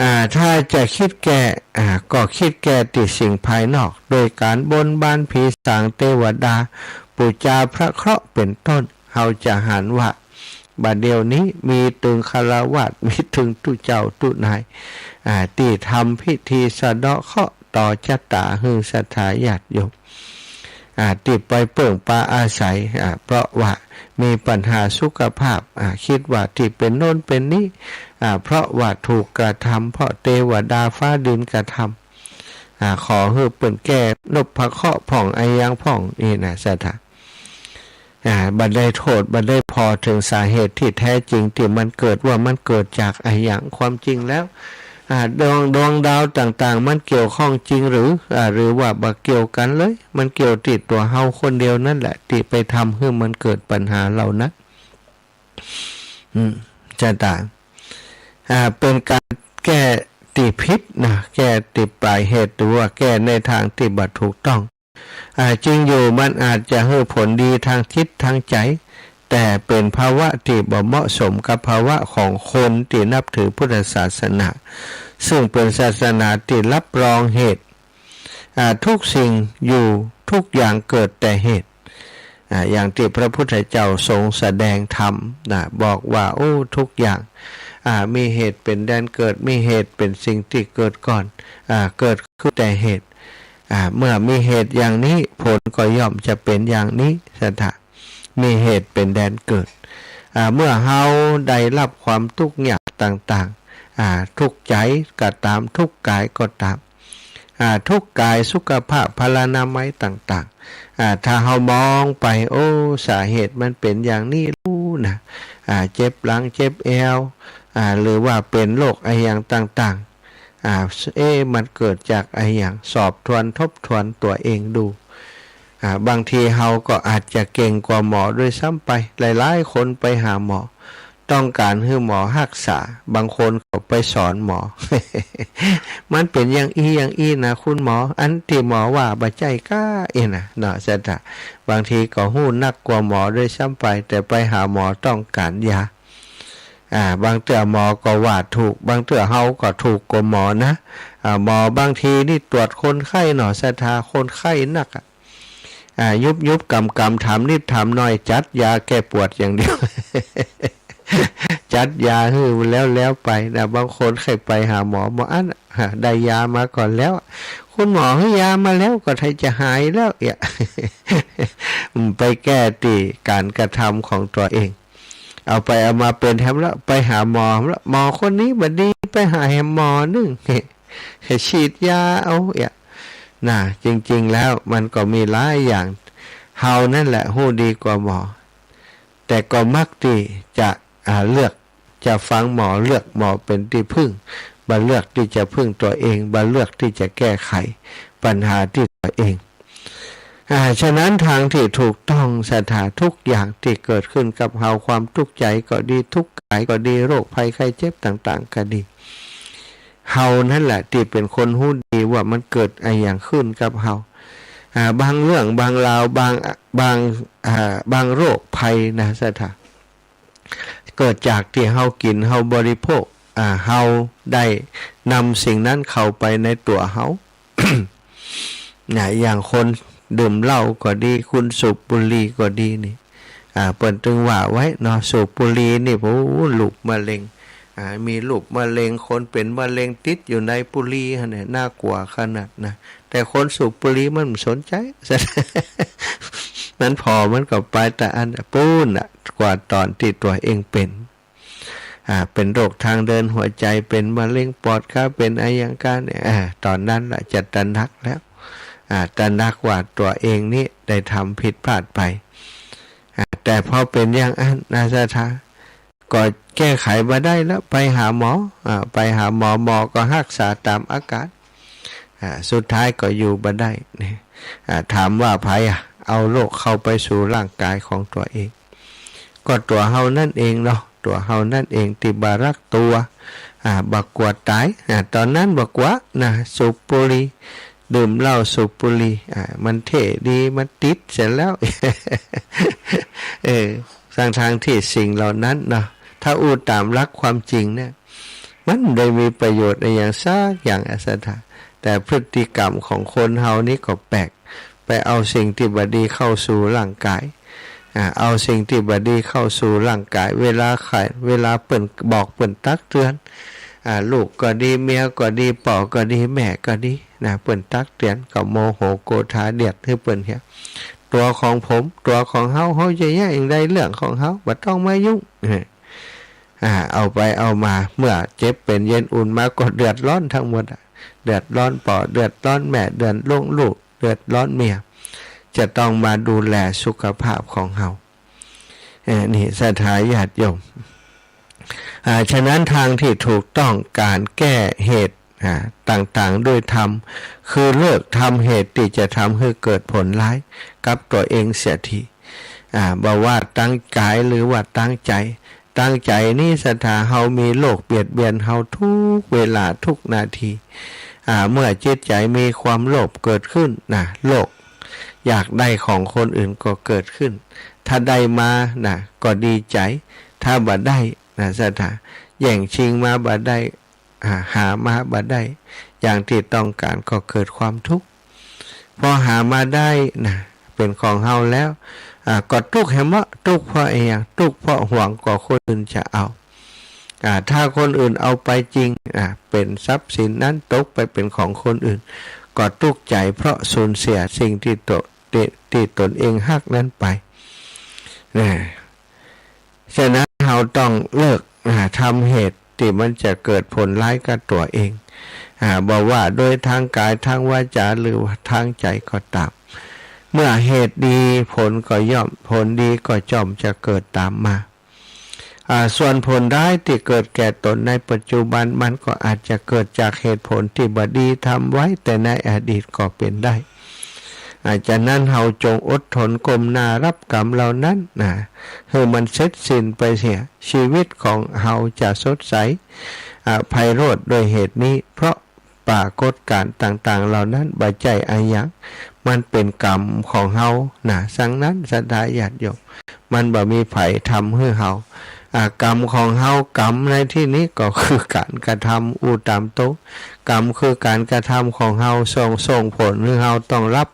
อ่า ถ้าจะกึ๊ดแก้ อ่า ก็กึ๊ดแก้ตี้สิ่งภายนอก โดยก๋านบนบานผีสางเตวดา ปู๋จาพระเคราะห์เป๋นต้น เฮาจะหันว่า บ่าเดี่ยวนี้มีตึงฆราวาส มีตึงตุ๊เจ้าตุ๊นาย อ่า ตี้ทำพิธีสะเดาะเคราะห์ต่อจะต๋าหื้อศรัทธาญาติโยม อ่า ตี้ไปเปิ้งปาอาศัย อ่า เพราะว่ามีปัญหาสุขภาพ อ่า กึ๊ดว่าตี้เป๋นโน้นเป๋นนี้ อ่า เพราะว่าถูกกระทำ เพราะเตวดาฟ้าดินกระทำ อ่า ขอหื้อเปิ้นแก้นพเคราะห์พ่องอะหยังพ่อง นี่นะศรัทธา อ่า บ่ได้โต้ษ บ่ได้ผ่อเถิงสาเหตุตี้แท้จริงตี้มันเกิด ว่ามันเกิดจากอะหยัง ความจริงแล้ว อ่า ดวง ดวงดาวต่างๆ มันเกี่ยวข้องจริงหรือ อ่า หรือว่าบ่เกี่ยวกั๋นเลย มันเกี่ยวตี้ตั๋วเฮาคนเดียวนั่นแหละ ตี้ไปทำหื้อมันเกิดปัญหาเหล่านั้น อืม ศรัทธา อ่า เป๋นก๋านแก้ตี้ผิดนะ แก้ตี้ปลายเหตุ หรือว่าแก้ในตางตี้บ่ถูกต้อง อ่า จริงอยู่มันอาจจะหื้อผลดีตางจิตตางใจ๋ แต่เป๋นภาวะตี้บ่เหมาะสมกับภาวะของคนตี้นับถือพุทธศาสนา ซึ่งเป๋นศาสนาตี้รับรองเหตุ อ่า ทุกสิ่งอยู่ ทุกอย่างเกิดแต่เหตุ อ่า อย่างตี้พระพุทธเจ้าทรงแสดงธรรมนะ บอกว่า โอ้ ทุกอย่าง อ่า มีเหตุเป๋นแดนเกิด มีเหตุเป๋นสิ่งตี้เกิดก่อน อ่า เกิดขึ้นแต่เหตุ อ่า เมื่อมีเหตุอย่างนี้ ผลก็ย่อมจะเป๋นอย่างนี้ ศรัทธา มีเหตุเป๋นแดนเกิด อ่า เมื่อเฮาได้ฮับความตุ๊กข์ยากต่างๆ อ่า ตุ๊กข์ใจ๋ก็ต๋าม ตุ๊กข์ก๋ายก็ต๋าม อ่า ตุ๊กข์ก๋าย สุขภาพ พลานามัยต่างๆ อ่า ถ้าเฮามองไป โอ้ สาเหตุมันเป๋นอย่างนี้ลูกนะ อ่า เจ็บหลัง เจ็บแอว อ่า หรือว่าเป๋นโรคอะหยังต่างๆ อ่า เอ๊ะ มันเกิดจากอะหยัง สอบทวนทบทวนตั๋วเองดู อ่า บางทีเฮาก็อาจจะเก่งกว่าหมอด้วยซ้ำไป หลายๆ คนไปหาหมอ ต้องก๋านหื้อหมอฮักษา บางคนก็ไปสอนหมอ มันเป๋นอย่างอี้อย่างอี้นะคุณหมอ อันตี้หมอว่าบ่ใจ้ก้า เอ๊ะนะ เนาะ ศรัทธา บางทีก็ฮู้นักกว่าหมอด้วยซ้ำไป แต่ไปหาหมอต้องก๋านยา อ่า บางเตื้อหมอก็ว่าถูก บางเตื้อเฮาก็ถูกกว่าหมอนะ อ่า หมอบางทีนี่ตรวจคนไข้เนาะ ศรัทธา คนไข้นักอะ อ่า ยุบๆ ก๋ำๆ ถามนิดถามหน่อย จัดยาแก้ปวดอย่างเดียว จัดยาหื้อแล้วๆ ไปนะ บางคนใค่ไปหาหมอ หมออั้น อ่า ได้ยามาก่อนแล้ว คุณหมอหื้อยามาแล้ว ก็ใค่จะหายแล้ว เอ๊ะ ไปแก้ตี้ก๋านกระทำของตั๋วเอง เอาไปเอามาเป๋นแหมละ ไปหาหมอแหมละ หมอคนนี้บ่ดี ไปหาแหมหมอนึ่ง ให้ฉีดยาเอา เอ๊ะ นะ จริงๆ แล้วมันก็มีหลายอย่าง เฮานั่นแหละฮู้ดีกว่าหมอ แต่ก็มักตี้จะ อ่า เลือกจะฟังหมอ เลือกหมอเป๋นตี้พึ่ง บ่เลือกตี้จะพึ่งตั๋วเอง บ่เลือกตี้จะแก้ไขปัญหาตี้ตั๋วเอง อ่า ฉะนั้นตางตี้ถูกต้อง ศรัทธา ทุกอย่างตี้เกิดขึ้นกับเฮา ความตุ๊กข์ใจ๋ก็ดี ตุ๊กข์ก๋ายก็ดี โรคภัยไข้เจ็บต่างๆ ก็ดี เฮานั่นแหละตี้เป๋นคนฮู้ดีว่ามันเกิดอะหยังขึ้นกับเฮา อ่า บางเรื่องบางราว บาง บาง อ่า บางโรคภัยนะ ศรัทธา เกิดจากตี้เฮากิ๋น เฮาบริโภค อ่า เฮาได้นำสิ่งนั้นเข้าไปในตั๋วเฮา นะ อย่างคนดื่มเหล้าก็ดี คนสูบบุหรี่ก็ดีนี่ อ่า เปิ้นตึงว่าไว้เนาะ สูบบุหรี่นี่ โอ้ ลูกมะเร็ง อ่า มีลูกมะเร็ง คนเป๋นมะเร็งติดอยู่ในบุหรี่หั้นเนี่ย น่ากลัวขนาดนะ แต่คนสูบบุหรี่มันบ่สนใจ๋ มันผ่อมันก็ไปตะอั้นปู้นน่ะ กว่าต๋อนตี้ตั๋วเองเป๋น อ่า เป๋นโรคตางเดินหัวใจ๋ เป๋นมะเร็งปอด ก็เป๋นอะหยังก้าเนี่ย อ่า ต๋อนนั้นละจะตระหนักแล้ว อ่า ตระหนักว่าตั๋วเองนี่ได้ทำผิดพลาดไป อ่า แต่พอเป๋นอย่างอั้นนะ ศรัทธา ก็แก้ไขบ่ได้แล้ว ไปหาหมอ อ่า ไปหาหมอ หมอก็ฮักษาต๋ามอาก๋าน อ่า สุดท้ายก็อยู่บ่ได้นี่ อ่า ถามว่าใผอะเอาโรคเข้าไปสู่ร่างก๋ายของตั๋วเอง ก็ตั๋วเฮานั่นเองเนาะ ตั๋วเฮานั้นเองตี้บ่าฮักตั๋ว อ่า บ่ากลัวต๋าย อ่า ต๋อนนั้นบ่ากลัวนะ สูบบุหรี่ ดื่มเหล้าสูบบุหรี่ อ่า มันเท่ดี มันติดเสียแล้ว เออ ทั้งๆ ตี้สิ่งเหล่านั้นเนาะ ถ้าอู้ต๋ามหลักความจริงเนี่ย มันบ่ได้มีประโยชน์อะหยังสักอย่างอะศรัทธา แต่พฤติกรรมของคนเฮานี่ก็แปลก ไปเอาสิ่งตี้บ่ดีเข้าสู่ร่างกาย อ่า เอาสิ่งตี้บ่ดีเข้าสู่ร่างกาย เวลาใค่ เวลาเปิ้นบอกเปิ้นตักเตือน อ่า ลูกก็ดี เมียก็ดี ป้อก็ดี แม่ก็ดีนะ เปิ้นตักเตือนก็โมโหโกธาเดือดหื้อเปิ้นเหีย ตั๋วของผม ตั๋วของเฮา เฮาจะแยะเองได้ เรื่องของเฮา บ่ต้องมายุ่ง เออ อ่า เอาไปเอามา เมื่อเจ็บเป๋นเย็นอุ่นมาก็เดือดร้อนทั้งหมดอะ เดือดร้อนป้อ เดือดร้อนแม่ เดือดร้อนลูก เดือดร้อนเมีย จะต้องมาดูแลสุขภาพของเฮา เอ่อ นี่ศรัทธาญาติโยม อ่า ฉะนั้นทางตี้ถูกต้องก๋านแก้เหตุ อ่า ต่างๆ ด้วยธรรม คือเลิกทำเหตุตี้จะทำหื้อเกิดผลร้ายกับตั๋วเองเสียที อ่า บ่ว่าตางก๋ายหรือว่าตางใจ๋ ตางใจ๋นี่ศรัทธา เฮามีโลกเบียดเบียนเฮาทุกเวลาทุกนาที อ่า เมื่อจิตใจ๋มีความโลภเกิดขึ้นนะ โลภอยากได้ของคนอื่นก็เกิดขึ้น ถ้าได้มานะ ก็ดีใจ๋ ถ้าบ่ได้นะศรัทธา แย่งชิงมาบ่ได้ อ่า หามาบ่ได้อย่างตี้ต้องก๋านก็เกิดความทุกข์ พอหามาได้นะ เป๋นของเฮาแล้ว อ่า ก็ตุ๊กแหมเนาะ ตุ๊กเพราะอะหยัง ตุ๊กเพราะหวังก่อคนอื่นจะเอา อ่า ถ้าคนอื่นเอาไปจริง อ่า เป๋นทรัพย์สินนั้นตกไปเป๋นของคนอื่น ก็ตุ๊กใจ๋เพราะสูญเสียสิ่งตี้ตน ตี้ ตี้ตนเองฮักนั้นไป นะ ฉะนั้นเฮาต้องเลิก อ่า ทำเหตุตี้มันจะเกิดผลร้ายกับตั๋วเอง อ่า บ่ว่าโดยตางก๋าย ตางวาจา หรือว่าตางใจ๋ก็ต๋าม เมื่อเหตุดีผลก็ย่อม ผลดีก็จ้อมจะเกิดต๋ามมา อ่า ส่วนผลร้ายตี้เกิดแก่ตนในปัจจุบัน มันก็อาจจะเกิดจากเหตุผลตี้บ่ดีทำไว้แต่ในอดีตก็เป๋นได้ อ่า ฉะนั้นเฮาจงอดทนก้มหน้าฮับกรรมเหล่านั้นนะ หื้อมันเสร็จสิ้นไปเสีย ชีวิตของเฮาจะสดใส อ่า ไพโรจน์ด้วยเหตุนี้ เพราะปรากฏก๋ารณ์ต่างๆ เหล่านั้นบ่ใจ้อะหยัง มันเป๋นกรรมของเฮานะ สังนั้นศรัทธาญาติโยม มันบ่มีใผทำหื้อเฮา อ่า กรรมของเฮา กรรมในตี้นี้ก็คือก๋านกระทำ อู้ต๋ามตรง กรรมคือก๋านกระทำของเฮา ส่ง ส่งผลหื้อเฮาต้องฮับ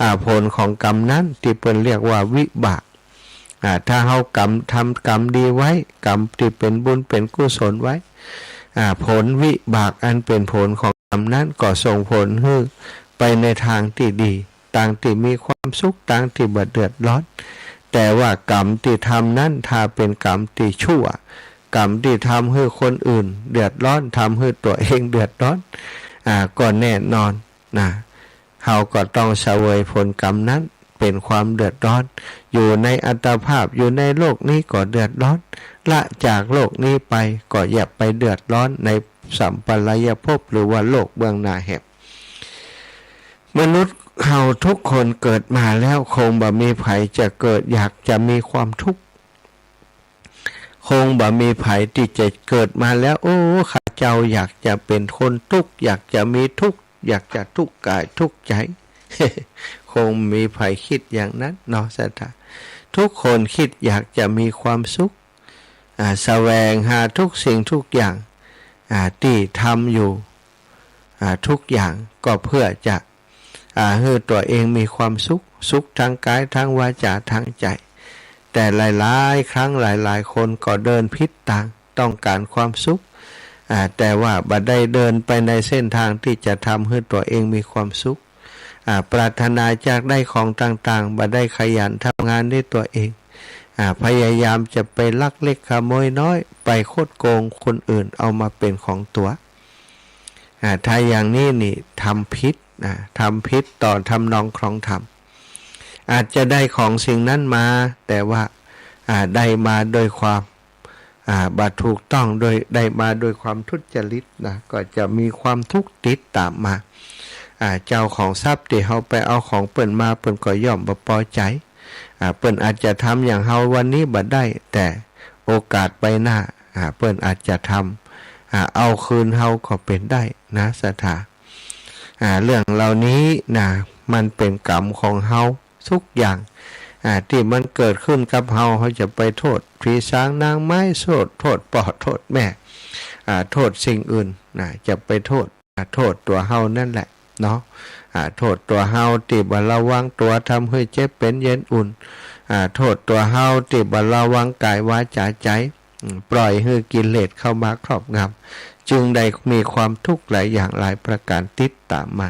อ่า ผลของกรรมนั้นตี้เปิ้นเรียกว่าวิบาก อ่า ถ้าเฮากรรม ทำกรรมดีไว้ กรรมตี้เป๋นบุญเป๋นกุศลไว้ อ่า ผลวิบากอันเป๋นผลของกรรมนั้นก็ส่งผลหื้อไปในตางตี้ดี ตางตี้มีความสุข ตางตี้บ่เดือดร้อน แต่ว่ากรรมตี้ทำนั้น ถ้าเป๋นกรรมตี้ชั่ว กรรมตี้ทำหื้อคนอื่นเดือดร้อน ทำหื้อตั๋วเองเดือดร้อน อ่า ก็แน่นอนนะ เฮาก็ต้องเสวยผลกรรมนั้น เป๋นความเดือดร้อน อยู่ในอัตภาพ อยู่ในโลกนี้ก็เดือดร้อน ละจากโลกนี้ไปก็อย่าไปเดือดร้อนในสัมปรายภพ หรือว่าโลกเบื้องหน้าแหม มนุษย์เฮาทุกคนเกิดมาแล้ว คงบ่มีใผจะเกิดอยากจะมีความทุกข์ คงบ่มีใผตี้จะเกิดมาแล้ว โอ้ ข้าเจ้าอยากจะเป๋นคนตุ๊กข์ อยากจะมีทุกข์ อยากจะทุกข์ก๋ายทุกข์ใจ๋ คงบ่มีใผกึ๊ดอย่างนั้นเนาะศรัทธา ทุกคนกึ๊ดอยากจะมีความสุข อ่า แสวงหาทุกสิ่งทุกอย่าง อ่า ตี้ทำอยู่ อ่า ทุกอย่างก็เพื่อจะ อ่า หื้อตั๋วเองมีความสุข สุขตางก๋าย ตางวาจา ตางใจ๋ แต่หลายๆ ครั้งหลายๆ คนก็เดินผิดตาง ต้องก๋านความสุข อ่า แต่ว่าบ่ได้เดินไปในเส้นตางตี้จะทำหื้อตั๋วเองมีความสุข อ่า ปรารถนาอยากได้ของต่างๆ บ่ได้ขยันทำงานด้วยตั๋วเอง อ่า พยายามจะไปลักเล็กขโมยน้อย ไปคดโกงคนอื่นเอามาเป๋นของตั๋ว อ่า ถ้าอย่างนี้นี่ทำผิดนะ ทำผิดต่อทำนองครองธรรม อาจจะได้ของสิ่งนั้นมา แต่ว่า อ่า ได้มาโดยความ อ่า บ่ถูกต้อง โดย ได้มาโดยความทุจริตนะ ก็จะมีความทุกข์ติดต๋ามมา อ่า เจ้าของทรัพย์ตี้เฮาไปเอาของเปิ้นมา เปิ้นก็ย่อมบ่ปอใจ๋ อ่า เปิ้นอาจจะทำอย่างเฮาวันนี้บ่ได้ แต่ โอกาสไปหน้า อ่า เปิ้นอาจจะทำ อ่า เอาคืนเฮาก็เป๋นได้นะศรัทธา อ่า เรื่องเหล่านี้นะ มันเป๋นกรรมของเฮาทุกอย่าง อ่า ตี้มันเกิดขึ้นกับเฮา เฮาจะไปโต้ษผีสางนางไม้ โต้ษ โต้ษป้อโต้ษแม่ อ่า โต้ษสิ่งอื่นนะ จะไปโต้ษ อ่า โต้ษตั๋วเฮานั่นแหละเนาะ อ่า โต้ษตั๋วเฮาตี้บ่ระวังตั๋ว ทำหื้อเจ็บเป๋นเย็นอุ่น อ่า โต้ษตั๋วเฮาตี้บ่ระวังก๋ายวาจาใจ๋ อืม ปล่อยหื้อกิเลสเข้ามาครอบงำ จึงได้มีความทุกข์หลายอย่างหลายประก๋านติดต๋ามมา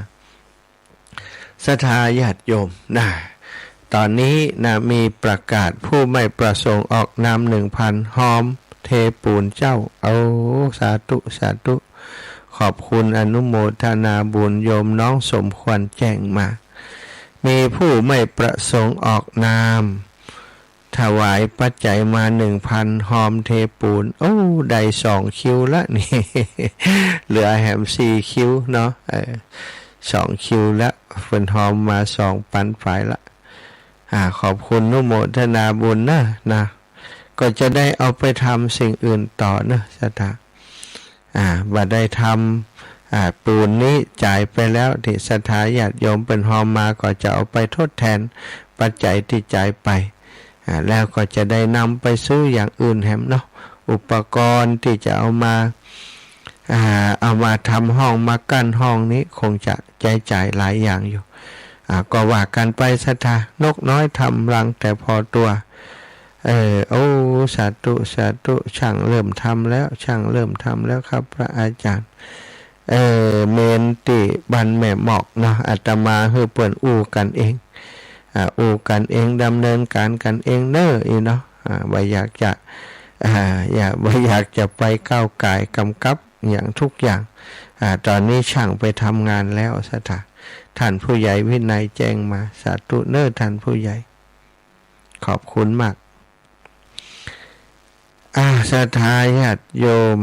ศรัทธาญาติโยมนะ ต๋อนนี้นะ มีประกาศผู้ไม่ประสงค์ออกนามหนึ่งพัน ฮอมเทปูนเจ้า โอ้ สาธุ สาธุ ขอบคุณอนุโมทนาบุญ โยมน้องสมควรแจ้งมา มีผู้ไม่ประสงค์ออกนาม ถวายปัจจัยมาหนึ่งพัน ฮอมเทปูน โอ้ ได้สองคิวละนี่ เหลือแหมสี่คิวเนาะ เออ สองคิวละ เปิ้นฮอมมาสองปันฝายละ อ่า ขอบคุณอนุโมทนาบุญนะ นะ ก็จะได้เอาไปทำสิ่งอื่นต่อเนอะศรัทธา อ่า บ่ได้ทำ อ่า ปูนนี้จ่ายไปแล้ว ตี้ศรัทธาญาติโยมเปิ้นฮอมมา ก็จะเอาไปทดแทนปัจจัยตี้จ่ายไป อ่า แล้วก็จะได้นำไปซื้ออย่างอื่นแหมเนาะ อุปกรณ์ตี้จะเอามา อ่า เอามาทำห้อง มากั้นห้องนี้ คงจะใจ๊จ่ายหลายอย่างอยู่ อ่า ก็ว่ากั๋นไปศรัทธา นกน้อยทำรังแต่พอตัว เออ โอ้ สาธุ สาธุ ช่างเริ่มทำแล้ว ช่างเริ่มทำแล้วครับ พระอาจารย์ เออ เมนตี้บ้านแม่หมอกเนาะ อาตมาหื้อเปิ้นอู้กั๋นเอง อ่า อู้กั๋นเอง ดำเนินก๋านกั๋นเองเน่อ อี้เนาะ อ่า บ่อยากจะ อ่า อย่า บ่อยากจะไปก้าวก่ายกำกับหยังทุกอย่าง อ่า ต๋อนนี้ช่างไปทำงานแล้วศรัทธา ต้านผู้ใหญ่วินัยแจ้งมา สาธุเน่อต้านผู้ใหญ่ ขอบคุณมาก อ่า ศรัทธาญาติโยม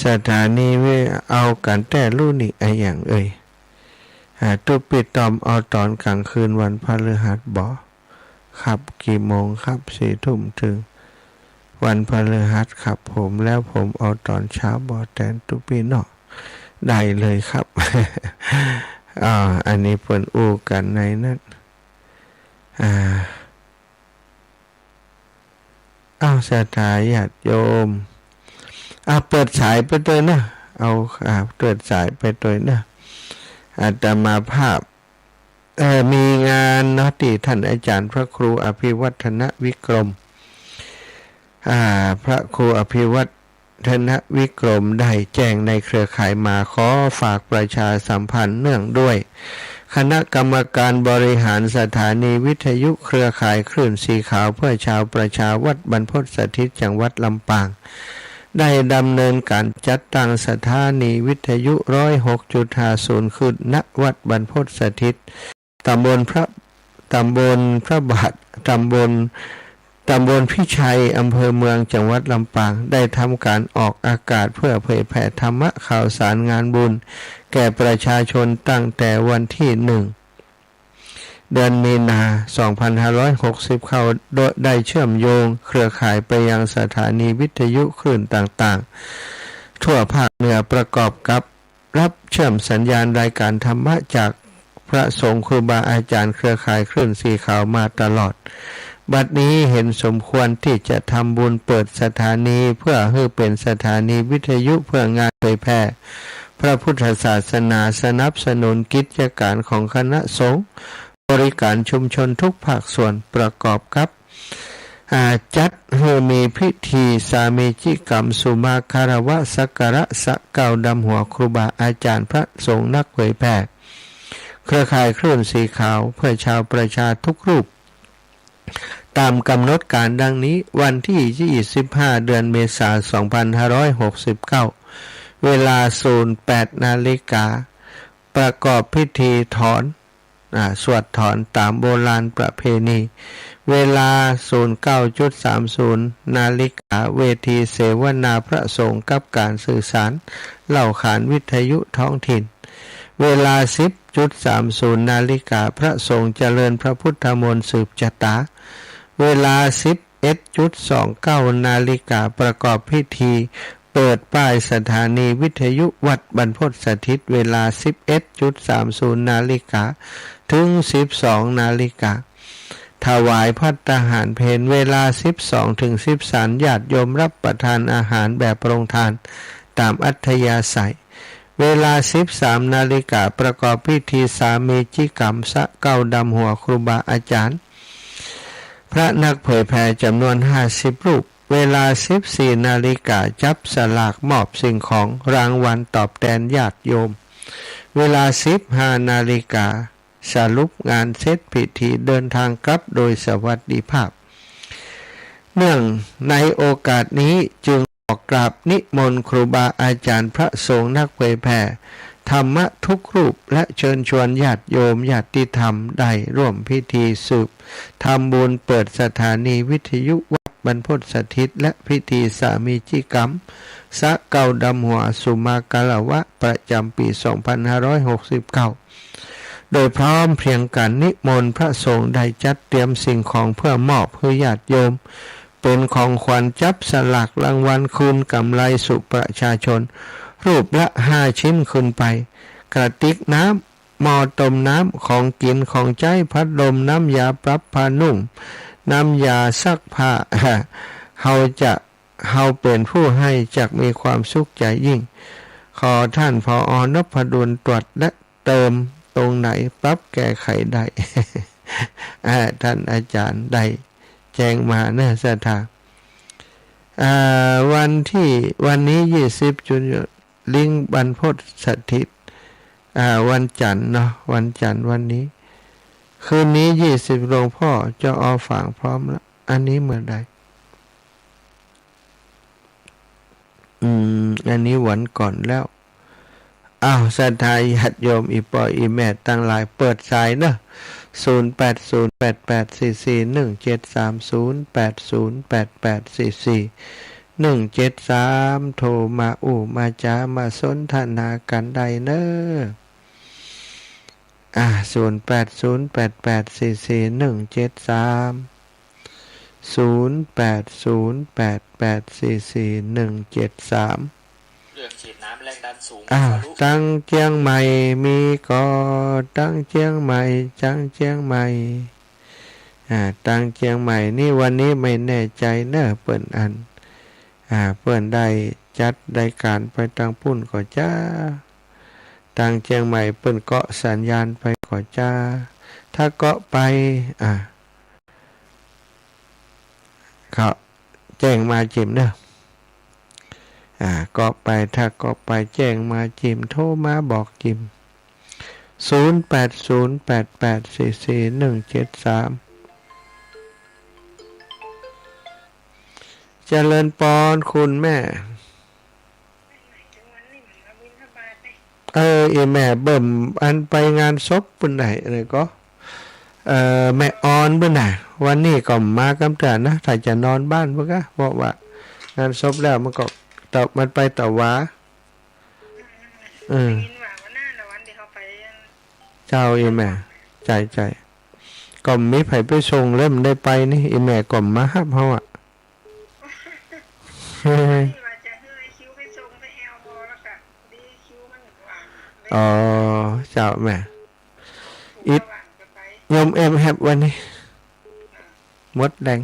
สถานีวิ เอากั๋นแต๊ลู้นี่ อะหยังเอ่ย อ่า ตุ๊ปี้ต้อมเอาต๋อนก๋างคืนวันพฤหัสบ่ ครับ กี่โมงครับ สี่ทุ่มเถิง วันพฤหัสครับผม แล้วผมเอาต๋อนเช้าบ่แตนตุ๊ปี้เนาะ ได้เลยครับ อ่า อันนี้เปิ้นอู้กั๋นในนั้น อ่า อ้าว ศรัทธาญาติโยม อ่ะ เปิดสายไปตวยเน่อ เอา อ่ะ เปิดสายไปตวยเน่อ อาตมาภาพ เอ่อ มีงานเนาะ ตี้ต้านอาจ๋ารย์พระครูอภิวัฒนวิกรม อ่า พระครูอภิวัฒนวิกรมได้แจ้งในเครือข่ายมา ขอฝากประชาสัมพันธ์เนื่องด้วย คณะกรรมการบริหารสถานีวิทยุเครือข่ายคลื่นสีขาวเพื่อชาวประชาวัดบรรพตสถิต จังหวัดลำปาง ได้ดำเนินก๋านจัดตั้งสถานีวิทยุ ร้อยหกจุดห้าศูนย์ ขึ้น ณ วัดบรรพตสถิต ตำบลพระ ตำบลพระบาท ตำบล ตำบลพิชัย อำเภอเมือง จังหวัดลำปาง ได้ทำก๋านออกอากาศเพื่อเผยแผ่ธรรมะข่าวสารงานบุญแก่ประชาชนตั้งแต่วันตี้หนึ่ง เดือนมีนา สองพันห้าร้อยหกสิบ เข้า โดยได้เชื่อมโยงเครือข่ายไปยังสถานีวิทยุคลื่นต่างๆ ทั่วภาคเหนือ ประกอบกับ รับเชื่อมสัญญาณรายการธรรมะจากพระสงฆ์ครูบาอาจ๋ารย์เครือข่ายคลื่นสีขาวมาตลอด บัดนี้เห็นสมควรตี้จะทำบุญเปิดสถานี เพื่อหื้อเป๋นสถานีวิทยุเพื่องานเผยแผ่พระพุทธศาสนา สนับสนุนกิจก๋านของคณะสงฆ์ บริการชุมชนทุกภาคส่วน ประกอบกับ อ่า จัดหื้อมีพิธีสามีจิกรรมสุมาคารวะสักการะสะเกล้าดำหัวครูบาอาจ๋ารย์พระสงฆ์นักเผยแผ่เครือข่ายคลื่นสีขาวเพื่อชาวประชาทุกรูป ต๋ามก๋ำหนดก๋านดังนี้ วันตี้ยี่สิบห้า เดือนเมษา สองพันห้าร้อยหกสิบเก้า เวลา ศูนย์แปด นาฬิกา ประกอบพิธีถอน อ่า สวดถอนต๋ามโบราณประเพณี เวลา ศูนย์เก้าจุดสามศูนย์ นาฬิกา เวทีเสวนาพระสงฆ์กับก๋านสื่อสาร เล่าขานวิทยุท้องถิ่น เวลา สิบจุดสามศูนย์ นาฬิกา พระสงฆ์เจริญพระพุทธมนต์สืบชะตา เวลา สิบ เอ็ดจุดสองเก้านาฬิกา ประกอบพิธีเปิดป้ายสถานีวิทยุวัดบรรพตสถิต เวลาสิบเอ็ดจุดสามศูนย์นาฬิกา ถึงสิบสองนาฬิกา ถวายภัตตาหารเพล เวลาสิบสองถึงสิบสาม ญาติโยมรับประทานอาหารแบบโรงทานตามอัธยาศัย เวลาสิบสามนาฬิกา ประกอบพิธีสามีจิกรรม สะเก้าดำหัวครูบาอาจารย์ พระนักเผยแผ่จำนวนห้าสิบรูป เวลาสิบสี่นาฬิกา จับสลากมอบสิ่งของรางวัลตอบแทนญาติโยม เวลาสิบห้านาฬิกา สรุปงานเสร็จพิธีเดินทางกลับโดยสวัสดิภาพ เนื่องในโอกาสนี้จึงขอกราบนิมนต์ครูบาอาจารย์พระสงฆ์นักเผยแผ่ธรรมะทุกรูป และเชิญชวนญาติโยมญาติธรรมได้ร่วมพิธีสืบทำบุญเปิดสถานีวิทยุวัดบรรพตสถิต และพิธีสามีจิกรรม สะเก้าดำหัวสุมาคารวะประจำปีสองพันห้าร้อยหกสิบเก้า โดยพร้อมเพรียงกันนิมนต์พระสงฆ์ได้จัดเตรียมสิ่งของเพื่อมอบหื้อญาติโยม เป๋นของขวัญจับสลากรางวัลคืนกำไรสู่ประชาชน รูปละห้าชิ้นขึ้นไป กระติกน้ำ หม้อต้มน้ำ ของกิ๋นของใจ๊ พัดลม น้ำยาปรับผ้านุ่ม น้ำยาซักผ้า เฮาจะ เฮาเป๋นผู้ให้จักมีความสุขใจ๋ยิ่ง ขอท่าน ผอ.นพดล ตรวจและเติมตรงไหน ปรับแก้ไขได้ อ่า ท่านอาจารย์ได้แจ้งมาเนอะ ศรัทธา อ่า วันที่ วันนี้ยี่สิบจุด ลิงก์บรรพตสถิต อ่า วันจันทร์เนาะ วันจันทร์วันนี้ คืนนี้ยี่สิบ หลวงพ่อ จอ.ออ ฝางพร้อมละ อันนี้เมื่อใด อืม อันนี้วันก่อนแล้ว อ้าว ศรัทธาญาติโยม อี่ป้ออี่แม่ตังหลาย เปิดสายเนอะ ศูนย์แปดศูนย์แปดแปดสี่สี่หนึ่งเจ็ดสาม ศูนย์แปดศูนย์แปดแปดสี่สี่หนึ่งเจ็ดสาม โทรมาอู้มาจ๋ามาสนทนากั๋นได้เนอะ อ่า ศูนย์แปดศูนย์แปดแปดสี่สี่หนึ่งเจ็ดสาม ศูนย์แปดศูนย์แปดแปดสี่สี่หนึ่งเจ็ดสาม เรื่องฉีดน้ำแรงดันสูง อ้าว ทะลุ ตังเจียงใหม่มีก่อ ตังเจียงใหม่ ตังเจียงใหม่ อ่า ตังเจียงใหม่นี่วันนี้ไม่แน่ใจ๋เนอะ เปิ้นอัน อ่า เปิ้นได้จัดรายก๋านไปตังปุ้นก่อจ๊า ตังเจียงใหม่เปิ้นเกาะสัญญาณไปก่อจ๊า ถ้าเกาะไป อ่า ก็แจ้งมาจิมเนอะ อ่า เกาะไป ถ้าเกาะไปแจ้งมาจิม โทรมาบอกจิม ศูนย์แปดศูนย์แปดแปดสี่สี่หนึ่งเจ็ดสาม เจริญปอนคุณแม่ เออ อี่แม่เบิ่มอันไปงานศพปุ้นได้ อะไรก็ เอ่อ แม่ออนปุ้นน่ะ วันนี้ก็มากำเตื้อนะ ถ้าจะนอนบ้านปุ้นก็ เพราะว่างานศพแล้วมันก็ตะ มันไปตะหวา เออ ได้ยินว่าวันนั้นน่ะ วันที่เขาไป เจ้า อี่แม่ ใจ้ ใจ้ ก็มีใผไปส่งเลย มันได้ไปนี่ อี่แม่ก็มาฮับเฮาอะ ว่าจะหื้อไอ้คิวไปส่งไปแอลพอแล้วก็ ดีคิวมันว่าง อ๋อ เจ้าแม่ อิด ว่างจะไป โยมแอมแฮปวันนี้ หมดแรง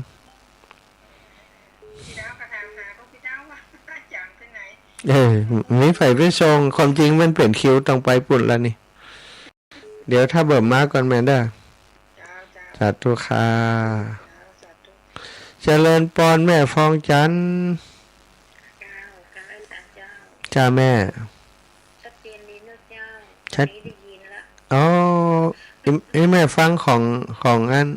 พี่ดาวก็ถามหาพวกพี่ดาวว่าอาจ๋ารย์ไปไหน เออ มีใผไปส่ง ความจริงมันเป๋นคิวต้องไปปุ้นแล้วนี่ เดี๋ยวถ้าเบิ่มมาก่อนแม่เด้อ เจ้า เจ้า สาธุค่ะ เจ้า สาธุ เจริญปอนแม่ฟองจันทร์ เจ้า เจ้า เจ้า จ้าแม่ ชัดเจนดีเนอะเจ้า ชัด วันนี้ได้ยินละ อ๋อ อี่ อี่แม่ฟังของ ของอัน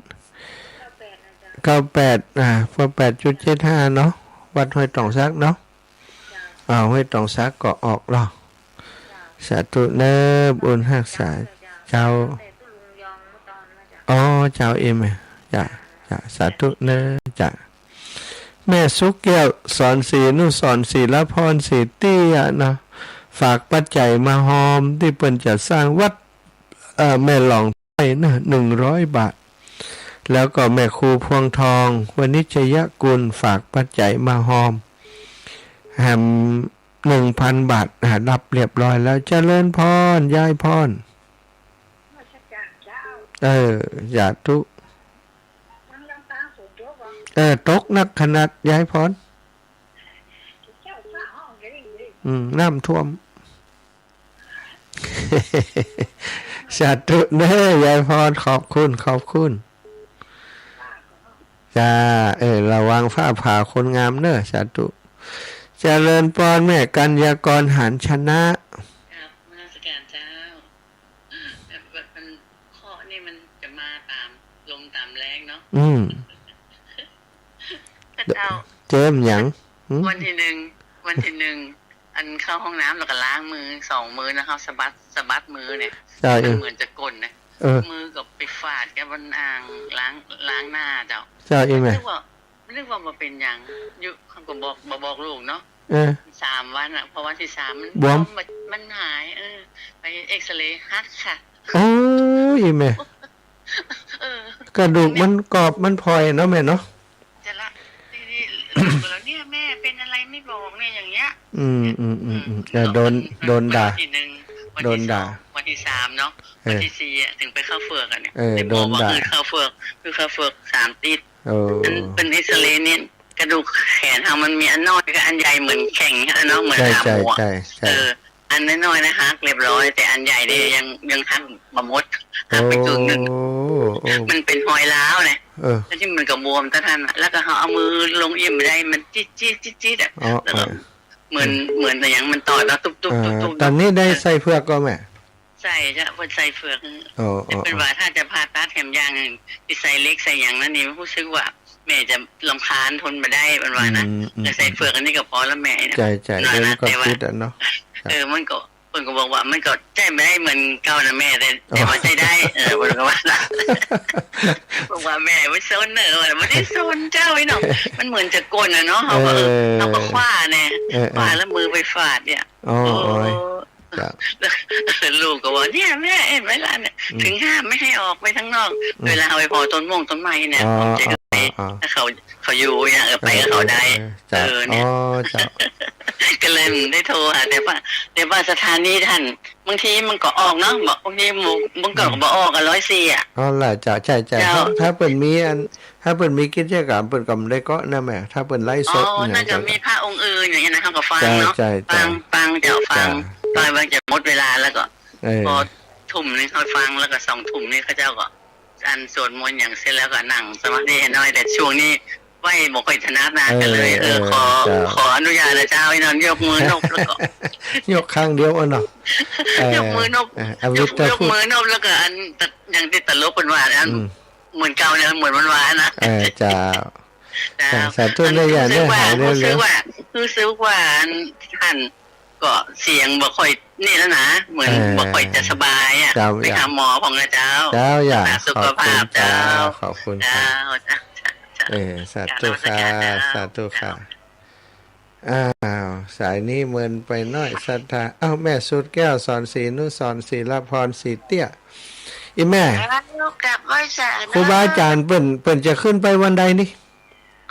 เก้าแปดนะเจ้า เก้าแปด อ่า เก้าแปดจุดเจ็ดห้า เนาะ วัดห้วยตองสักเนาะ อ่า ห้วยตองสักก็ออกแล้ว สาธุเนอะ บุญฮักษา เจ้า อ๋อ เจ้าเอ็ม จ้ะ จ้ะ สาธุเนอะ จ้ะ แม่สุขแก้ว สอนศรี อนุสรณ์ ศิลพร ศรีเตี้ยเนาะ ฝากปัจจัยมาฮอมตี้เปิ้นจะสร้างวัด เอ่อ แม่หลองใต้เนอะ หนึ่งร้อยบาท แล้วก็แม่ครูพวงทอง วณิชยกุล ฝากปัจจัยมาฮอม แหม หนึ่งพันบาท อ่า รับเรียบร้อยแล้ว เจริญพร ยายพร เออ สาธุ เออ ตกนักขนาด ยายพร อืม น้ำท่วม สาธุเน้อ ยายพร ขอบคุณ ขอบคุณ จ้า เออ ระวังฟ้าผ่าคนงามเน้อ สาธุ เจริญพร แม่กัญญากร หาญชนะ ครับ นมัสการเจ้า แต่มัน เคราะห์นี่มันจะมาต๋ามลมต๋ามแล้งเนาะ อืม เจ้า เจิมหยัง หืม วันตี้หนึ่ง วันตี้หนึ่ง อันเข้าห้องน้ำแล้วก็ล้างมือสองมือนะครับ สะบัด สะบัดมือเนี่ย เจ้า มันเหมือนจะก้นนะ เออ มือก็ไปฝาดกับมันอ่างล้าง ล้างหน้าเจ้า เจ้า อีแม่ นึกว่า นึกว่าบ่เป๋นหยัง อยู่ เขาก็บอก บ่บอกลูกเนาะ เออ สามวันอะ พอวันตี้สามมัน บวม มัน มันหาย เออ ไปเอ็กซเรย์ หักค่ะ โอ้ย อีแม่ เออ กระดูกมันกรอบมันผ่อยเนาะแม่เนาะ จะละ นี่ นี่ ลูกก็แล้ว "เนี่ยแม่เป็นอะไรไม่บอกเนี่ย" อย่างเงี้ย อืม อืม อืม อืม อืม เออ โดน มัน โดนด่า วันตี้หนึ่ง วันตี้สอง โดนด่า วันตี้สามเนาะ เออ วันตี้สี่อะ ถึงไปเข้าเฟือกอะเนี่ย เออ ไปบอกว่า โดนด่า หื้อเข้าเฟือก หื้อเข้าเฟือกสามติ๊ด เออ อันเปิ้นเอ็กซเรย์เนี่ย กระดูกแขนเฮามันมีอันน้อยกับอันใหญ่เหมือนแข่งอะเนาะ เหมือน ใช่ ขาหมูอะ ใช่ ใช่ ใช่ เออ อันน้อยๆนะหักเรียบร้อย แต่อันใหญ่เนี่ยยัง ยังหักบ่หมด หักไปจุดหนึ่ง โอ้ โอ้ มันเป๋นฮอยร้าวนะ เออ แล้วตี้มันก็บวมตะท่านอะ แล้วก็เฮาเอามือลงเอี้ยบ่ได้ มันจี๊ดๆ จี๊ดๆ อะ อ๋อ แล้วก็ เออ เหมือน เออ เหมือนอะหยังมันต่อยเฮาตุ๊บๆ เออ ตุ๊บๆ ต๋อนนี้ได้ เออ ใส่เฟือกก่อแม่ ใส่เจ้า เปิ้นใส่เฟือก โอ้ แต่เปิ้น โอ้ ว่าถ้าจะผ่าตัดแถมอย่างหนึ่ง ตี้ใส่เหล็กใส่หยังนั้นนี่ ฮู้สึกว่าแม่จะรำคาญทนบ่ได้ เปิ้นว่านะ อืม อืม แต่ใส่เฟือกอันนี้ก็พอแล้วแม่ ใช่ ใช่ นั่นนะ เดี๋ยวมันก็ แต่ว่า ปิดอะเนาะ ครับ เออ มันก็ เปิ้นก็บอกว่ามันก็ใจ๊บ่ได้เหมือนเก่านะแม่ แต่ อ๋อ แต่ว่าใจ๊ได้ เออ เปิ้นก็ว่านะ บอกว่าแม่บ่ซนเนอะ บ่ได้ซนเจ้าไอ้น้อง มันเหมือนจะก้นอะเนาะ เฮาก็ เออ เออ เฮาก็คว้าแน่ เออ เออ คว้าแล้วมือไปฝาดเนี่ย อ๋อ โอ้ โอ้ย จ้ะ ลูกก็บอก "เนี่ยแม่ หันไหมล่ะเนี่ย อืม ถึงห้ามไม่ให้ออกไปข้างนอก" อืม เวลาเฮาไปผ่อต้นม่วงต้นไม้เนี่ย อ๋อ ผมจะ อ๋อ ไป อ๋อ ถ้าเขา เขาอยู่เนี่ย เออ ไปกับเขาได้ เออ เออ จ้ะ เออ เนี่ย อ๋อ จ้ะ ก็เลยได้โทรหา แต่ว่า แต่ว่าสถานีท่าน บางทีมันก็ออกเนาะ บางทีมันก็ อืม บ่ออกอะ ร้อยสี่อะ อ๋อ ล่ะ จ้ะ ใช่ ใช่ เจ้า ถ้า ถ้าเปิ้นมีอัน ถ้าเปิ้นมีกิจกรรม เปิ้นก็ได้เกาะนะแม่ ถ้าเปิ้นไลฟ์สด อ๋อ เนี่ย นั่นก็ ก็มีพระองค์อื่นอย่างเงี้ยนะ เฮาก็ฟังเนาะ ใช่ ใช่ ฟัง จ้ะ ฟังเจ้า ฟัง จ้ะ ฟัง ว่าจะหมดเวลาแล้วก็ เออ พอทุ่มนี่เฮาฟัง แล้วก็สองทุ่มนี่เขาเจ้าก็ อันสวดมนต์หยังเสร็จแล้วก็นั่งสมาธิหน้อย แต่ช่วงนี้ไหว้บ่ค่อยถนัดนะ เออ ก็เลย เออ เออ ขอ เจ้า ขออนุญาตนะเจ้า ไอ้นั่นยกมือนบแล้วก็ ยกข้างเดียวอะเนาะ เออ ยกมือนบ เออ อวิช ยก ยกมือนบแล้วก็อัน อย่างตี้ตลกเปิ้นว่าอัน อืม เหมือนเก่าเนี่ย เหมือนวันวานนะ เออ เจ้า เจ้า สาธุ อัน นะ ฮู้สึกว่า ยายเนอะ หายเร็วๆ ฮู้สึกว่า ฮู้สึกว่าอัน ท่านก็เสียงบ่ค่อยนี่แล้วนะ เหมือน เออ บ่ค่อยจะสบายอะ เจ้า ไปหาหมอพ่องนะเจ้า เจ้า อย่า รักษาสุขภาพ ขอบคุณเจ้า เจ้า ขอบคุณ เจ้า เจ้า เจ้า เจ้า เออ สาธุ เจ้า นมัสการ ค่ะ เจ้า สาธุค่ะ เจ้า อ้าว สายนี้เมินไปหน้อย ศรัทธา อ้าว แม่สุดแก้ว สอนศรีนุสรณ์ ศิลพร ศรีเตี้ย อีแม่ เจ้า กราบไหว้สาธุ ครูบาอาจ๋ารย์เปิ้น เปิ้นจะขึ้นไปวันใดนี่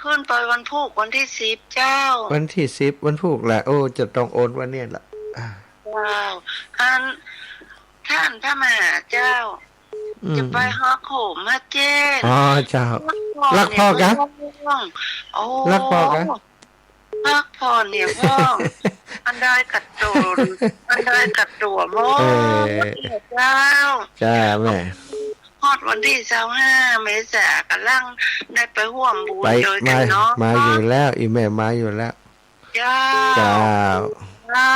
ขึ้นไปวันพูก วันตี้สิบเจ้า วันตี้สิบ วันพูกแหละ โอ้ จะต้องโอนวันนี้ละ อ่า เจ้า อัน ท่านพระมหาเจ้า อืม จะไปฮอกโหมฮะเจ้น อ๋อ เจ้า ฮักพ่อ ฮักพ่อกะ เนี่ยพ่อง โอ้ ฮักพ่อกะ ฮักพ่อเนี่ยพ่อง อันใดกะโตน อันใดกะตั๋วหมด เออ เจ้า จ้าแม่ ฮอดวันตี้ซาวห้า เมษา ก่ำลังได้ไปฮ่วมบุญ ไป โดยกั มาน เนาะ มาอยู่แล้ว อีแม่มาอยู่แล้ว เจ้า เจ้า เจ้า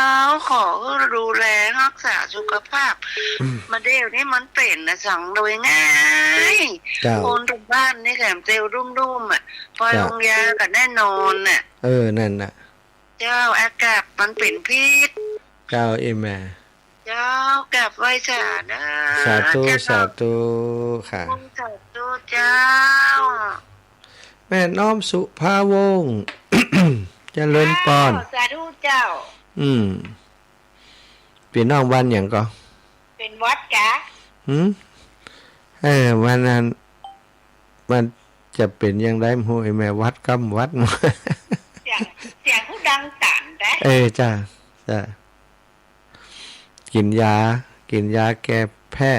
ขอหื้อดูแลฮักษาสุขภาพ อืม มาเดี๋ยวนี้มันเป๋นอะสังโดยง่าย เจ้า คนตางบ้านนี่แหละเตียวดุ้มๆ อะ ไป เจ้า โฮงยาก็ได้นอนน่ะ เออ นั่นน่ะ เจ้า อากาศมันเป๋นพิษ เจ้า อีแม่ เจ้า กราบไหว้สาธุ สาธุ เจ้า สาธุค่ะ สาธุเจ้า แม่น้อมสุภาวงศ์ เจริญพร เจ้า สาธุเจ้า อืม ปี้น้องบ้านหยังก่อ เป๋นหวัดกะ หืม เออ วันนั้น มันจะเป๋นอย่างใดบ่ฮู้ ไอ้แม่ หวัดกำหวัด เสียง เสียงผู้ดังตันแต๊ เออ จ้า จ้า กิ๋นยา กิ๋นยาแก้แพ้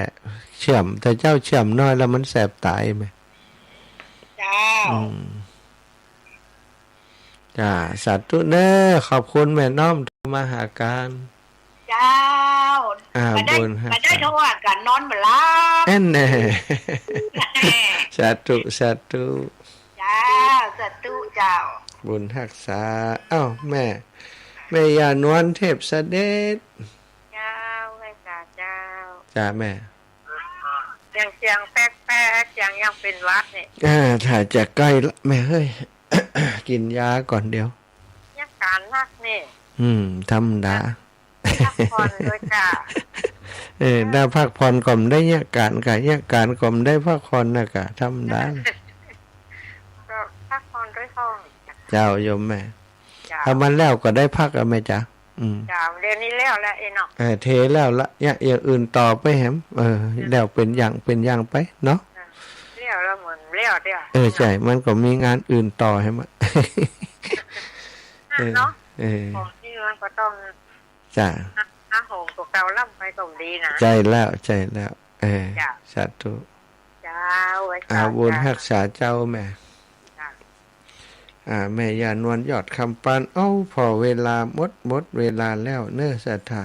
เชื่อม แต่เจ้าเชื่อมน้อยแล้วมันแสบต๋ายแม่ เจ้า อืม จ้า สาธุเน้อ ขอบคุณแม่น้อมโทรมาหากั๋น เจ้า อ่า บ่ได้ บุญฮักษา บ่ได้โทรหากั๋นนอนบ่หลับ แอนแน่ สาธุ สาธุ เจ้า สาธุเจ้า บุญฮักษา เอ้า แม่ แม่ย่านวลเทพเสด็จ เจ้า ไหว้สาเจ้า จ้าแม่ ยังเสียงแปลกๆ ยัง ยังเป๋นหวัดนี่ อ่า ถ้าจะใก้ละแม่เฮ้ย กิ๋นยาก่อนเดี๋ยว เยียะก๋านนักนี่ อืม ธรรมดา พักผ่อนด้วยจ้า เออ ถ้าพักผ่อนก็บ่ได้เยียะก๋านก่ะ เยียะก๋านก็บ่ได้พักผ่อนน่ะก่ะ ธรรมดา ก็พักผ่อนด้วยห้อง เจ้าโยมแม่ เจ้า ถ้ามันแล้วก็ได้พักอะแม่จ๋า อืม เจ้า เดี๋ยวนี้แล้วละเอ้ยเนาะ เออ เทแล้วละ เยียะอย่างอื่นต่อไปแหม เออ อืม แล้วเป๋นอย่าง เป๋นอย่างไปเนาะ อ่า แล้วละเหมือนแล้วเดียว เออ ใช่ มันก็มีงานอื่นต่อแหมอะ เออ เนาะ เออ ของที่มันก็ต้อง จ้า หา หาของตัวเก่าล้ำไปก็ดีนะ ใช่แล้ว ใช่แล้ว เออ จ้า สาธุ เจ้า ไหว้สา อ่า บุญฮักษาเจ้าแม่ จ้า อ่า แม่ย่านวลยอดคำปาน เอ้า พอเวลาหมด หมดเวลาแล้วเน้อศรัทธา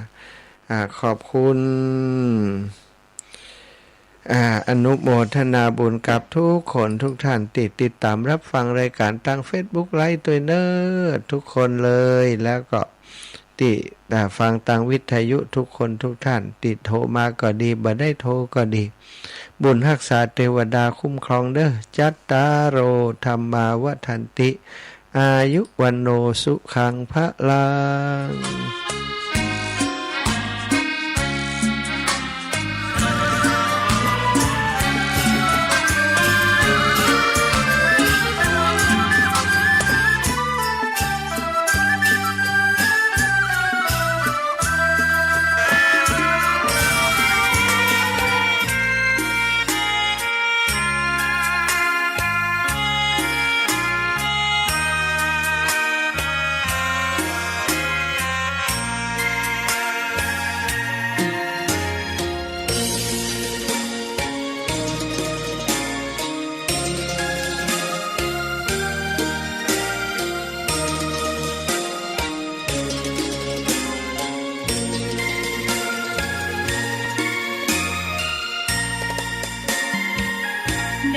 อ่า ขอบคุณ อ่า อนุโมทนาบุญกับทุกคนทุกท่านตี้ติดต๋ามรับฟังรายก๋านตางเฟซบุ๊กไลฟ์ตวยเน้อ ทุกคนเลย แล้วก็ตี้ อ่า ฟังตางวิทยุทุกคนทุกท่าน ตี้โทรมาก็ดี บ่ได้โทรก็ดี บุญฮักษาเตวดาคุ้มครองเน้อ จัตตาโร ธัมมา วัฑฒันติ อายุ วัณโณ สุขัง พะลัง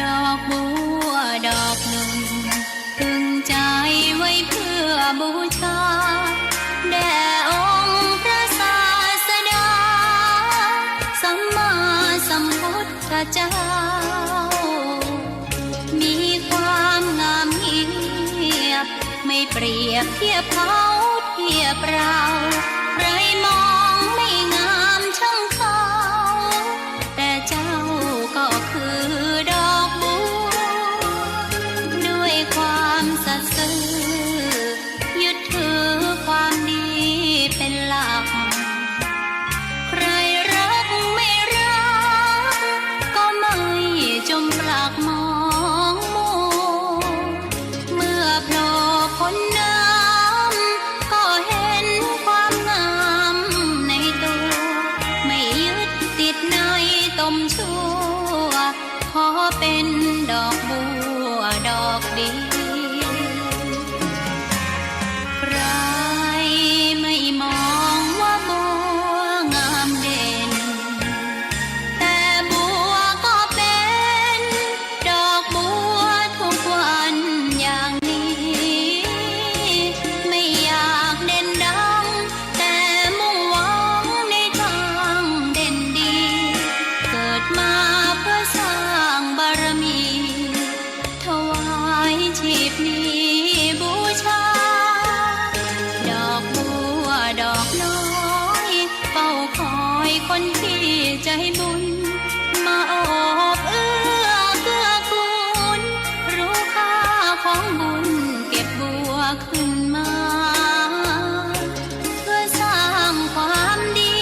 ดอกบัวดอกนึ่ง ตึงใจ๋ไว้เปื้อบูชา แด่องค์พระศาสดา สัมมาสัมพุทธเจ้า มีความงามเงียบ ไม่เปรียบเทียบเขาเทียบเรา ใครมองไม่งามช่างเขา แต่เจ้าก็คือดอกบัว ด้วยความสัตย์ซื่อ ยึดถือความดีเป็นหลัก ใครรักไม่รัก ก็ไม่จมปลักมองมัว เมื่อโผล่พ้นน้ำ ก็เห็นความงามในตัว ไม่ยึดติดในตมชั่ว ขอเป็นดอกบัวดอกเดียว ใครไม่มองว่าบัวงามเด่น แต่บัวก็เป็นดอกบัวทุกวันอย่างนี้ ไม่อยากเด่นดัง แต่มุ่งหวังในทางเด่นดี เกิดมาเพื่อสร้างบารมี ถวายชีพนี้บูชา ดอกบัวดอกน้อย เฝ้าคอยคนที่ใจบุญ มาโอบเอื้อเกื้อกูล รู้ค่าของบุญเก็บบัวขึ้นมา เพื่อสร้างความดี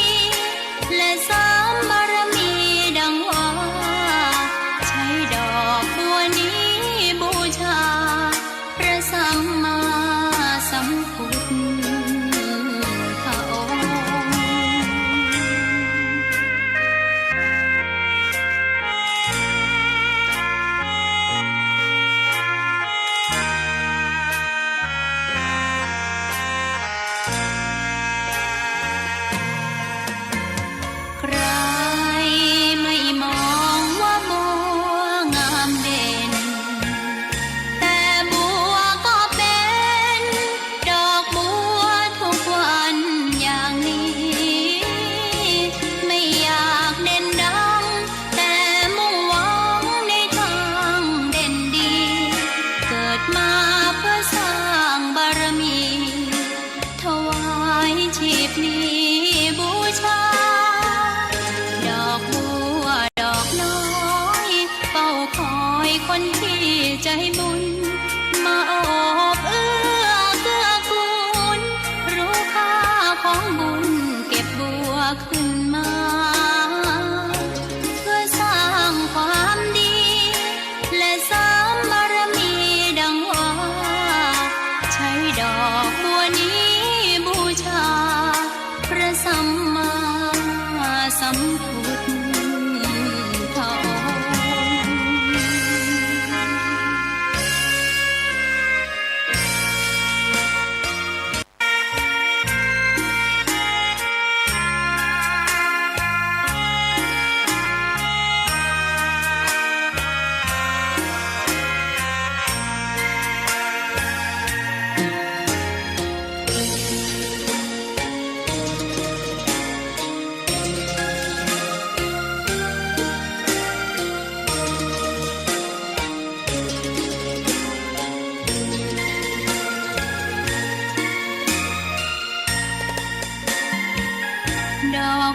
และเสริมบารมีดังว่า ใช้ดอกบัวนี้ ดอก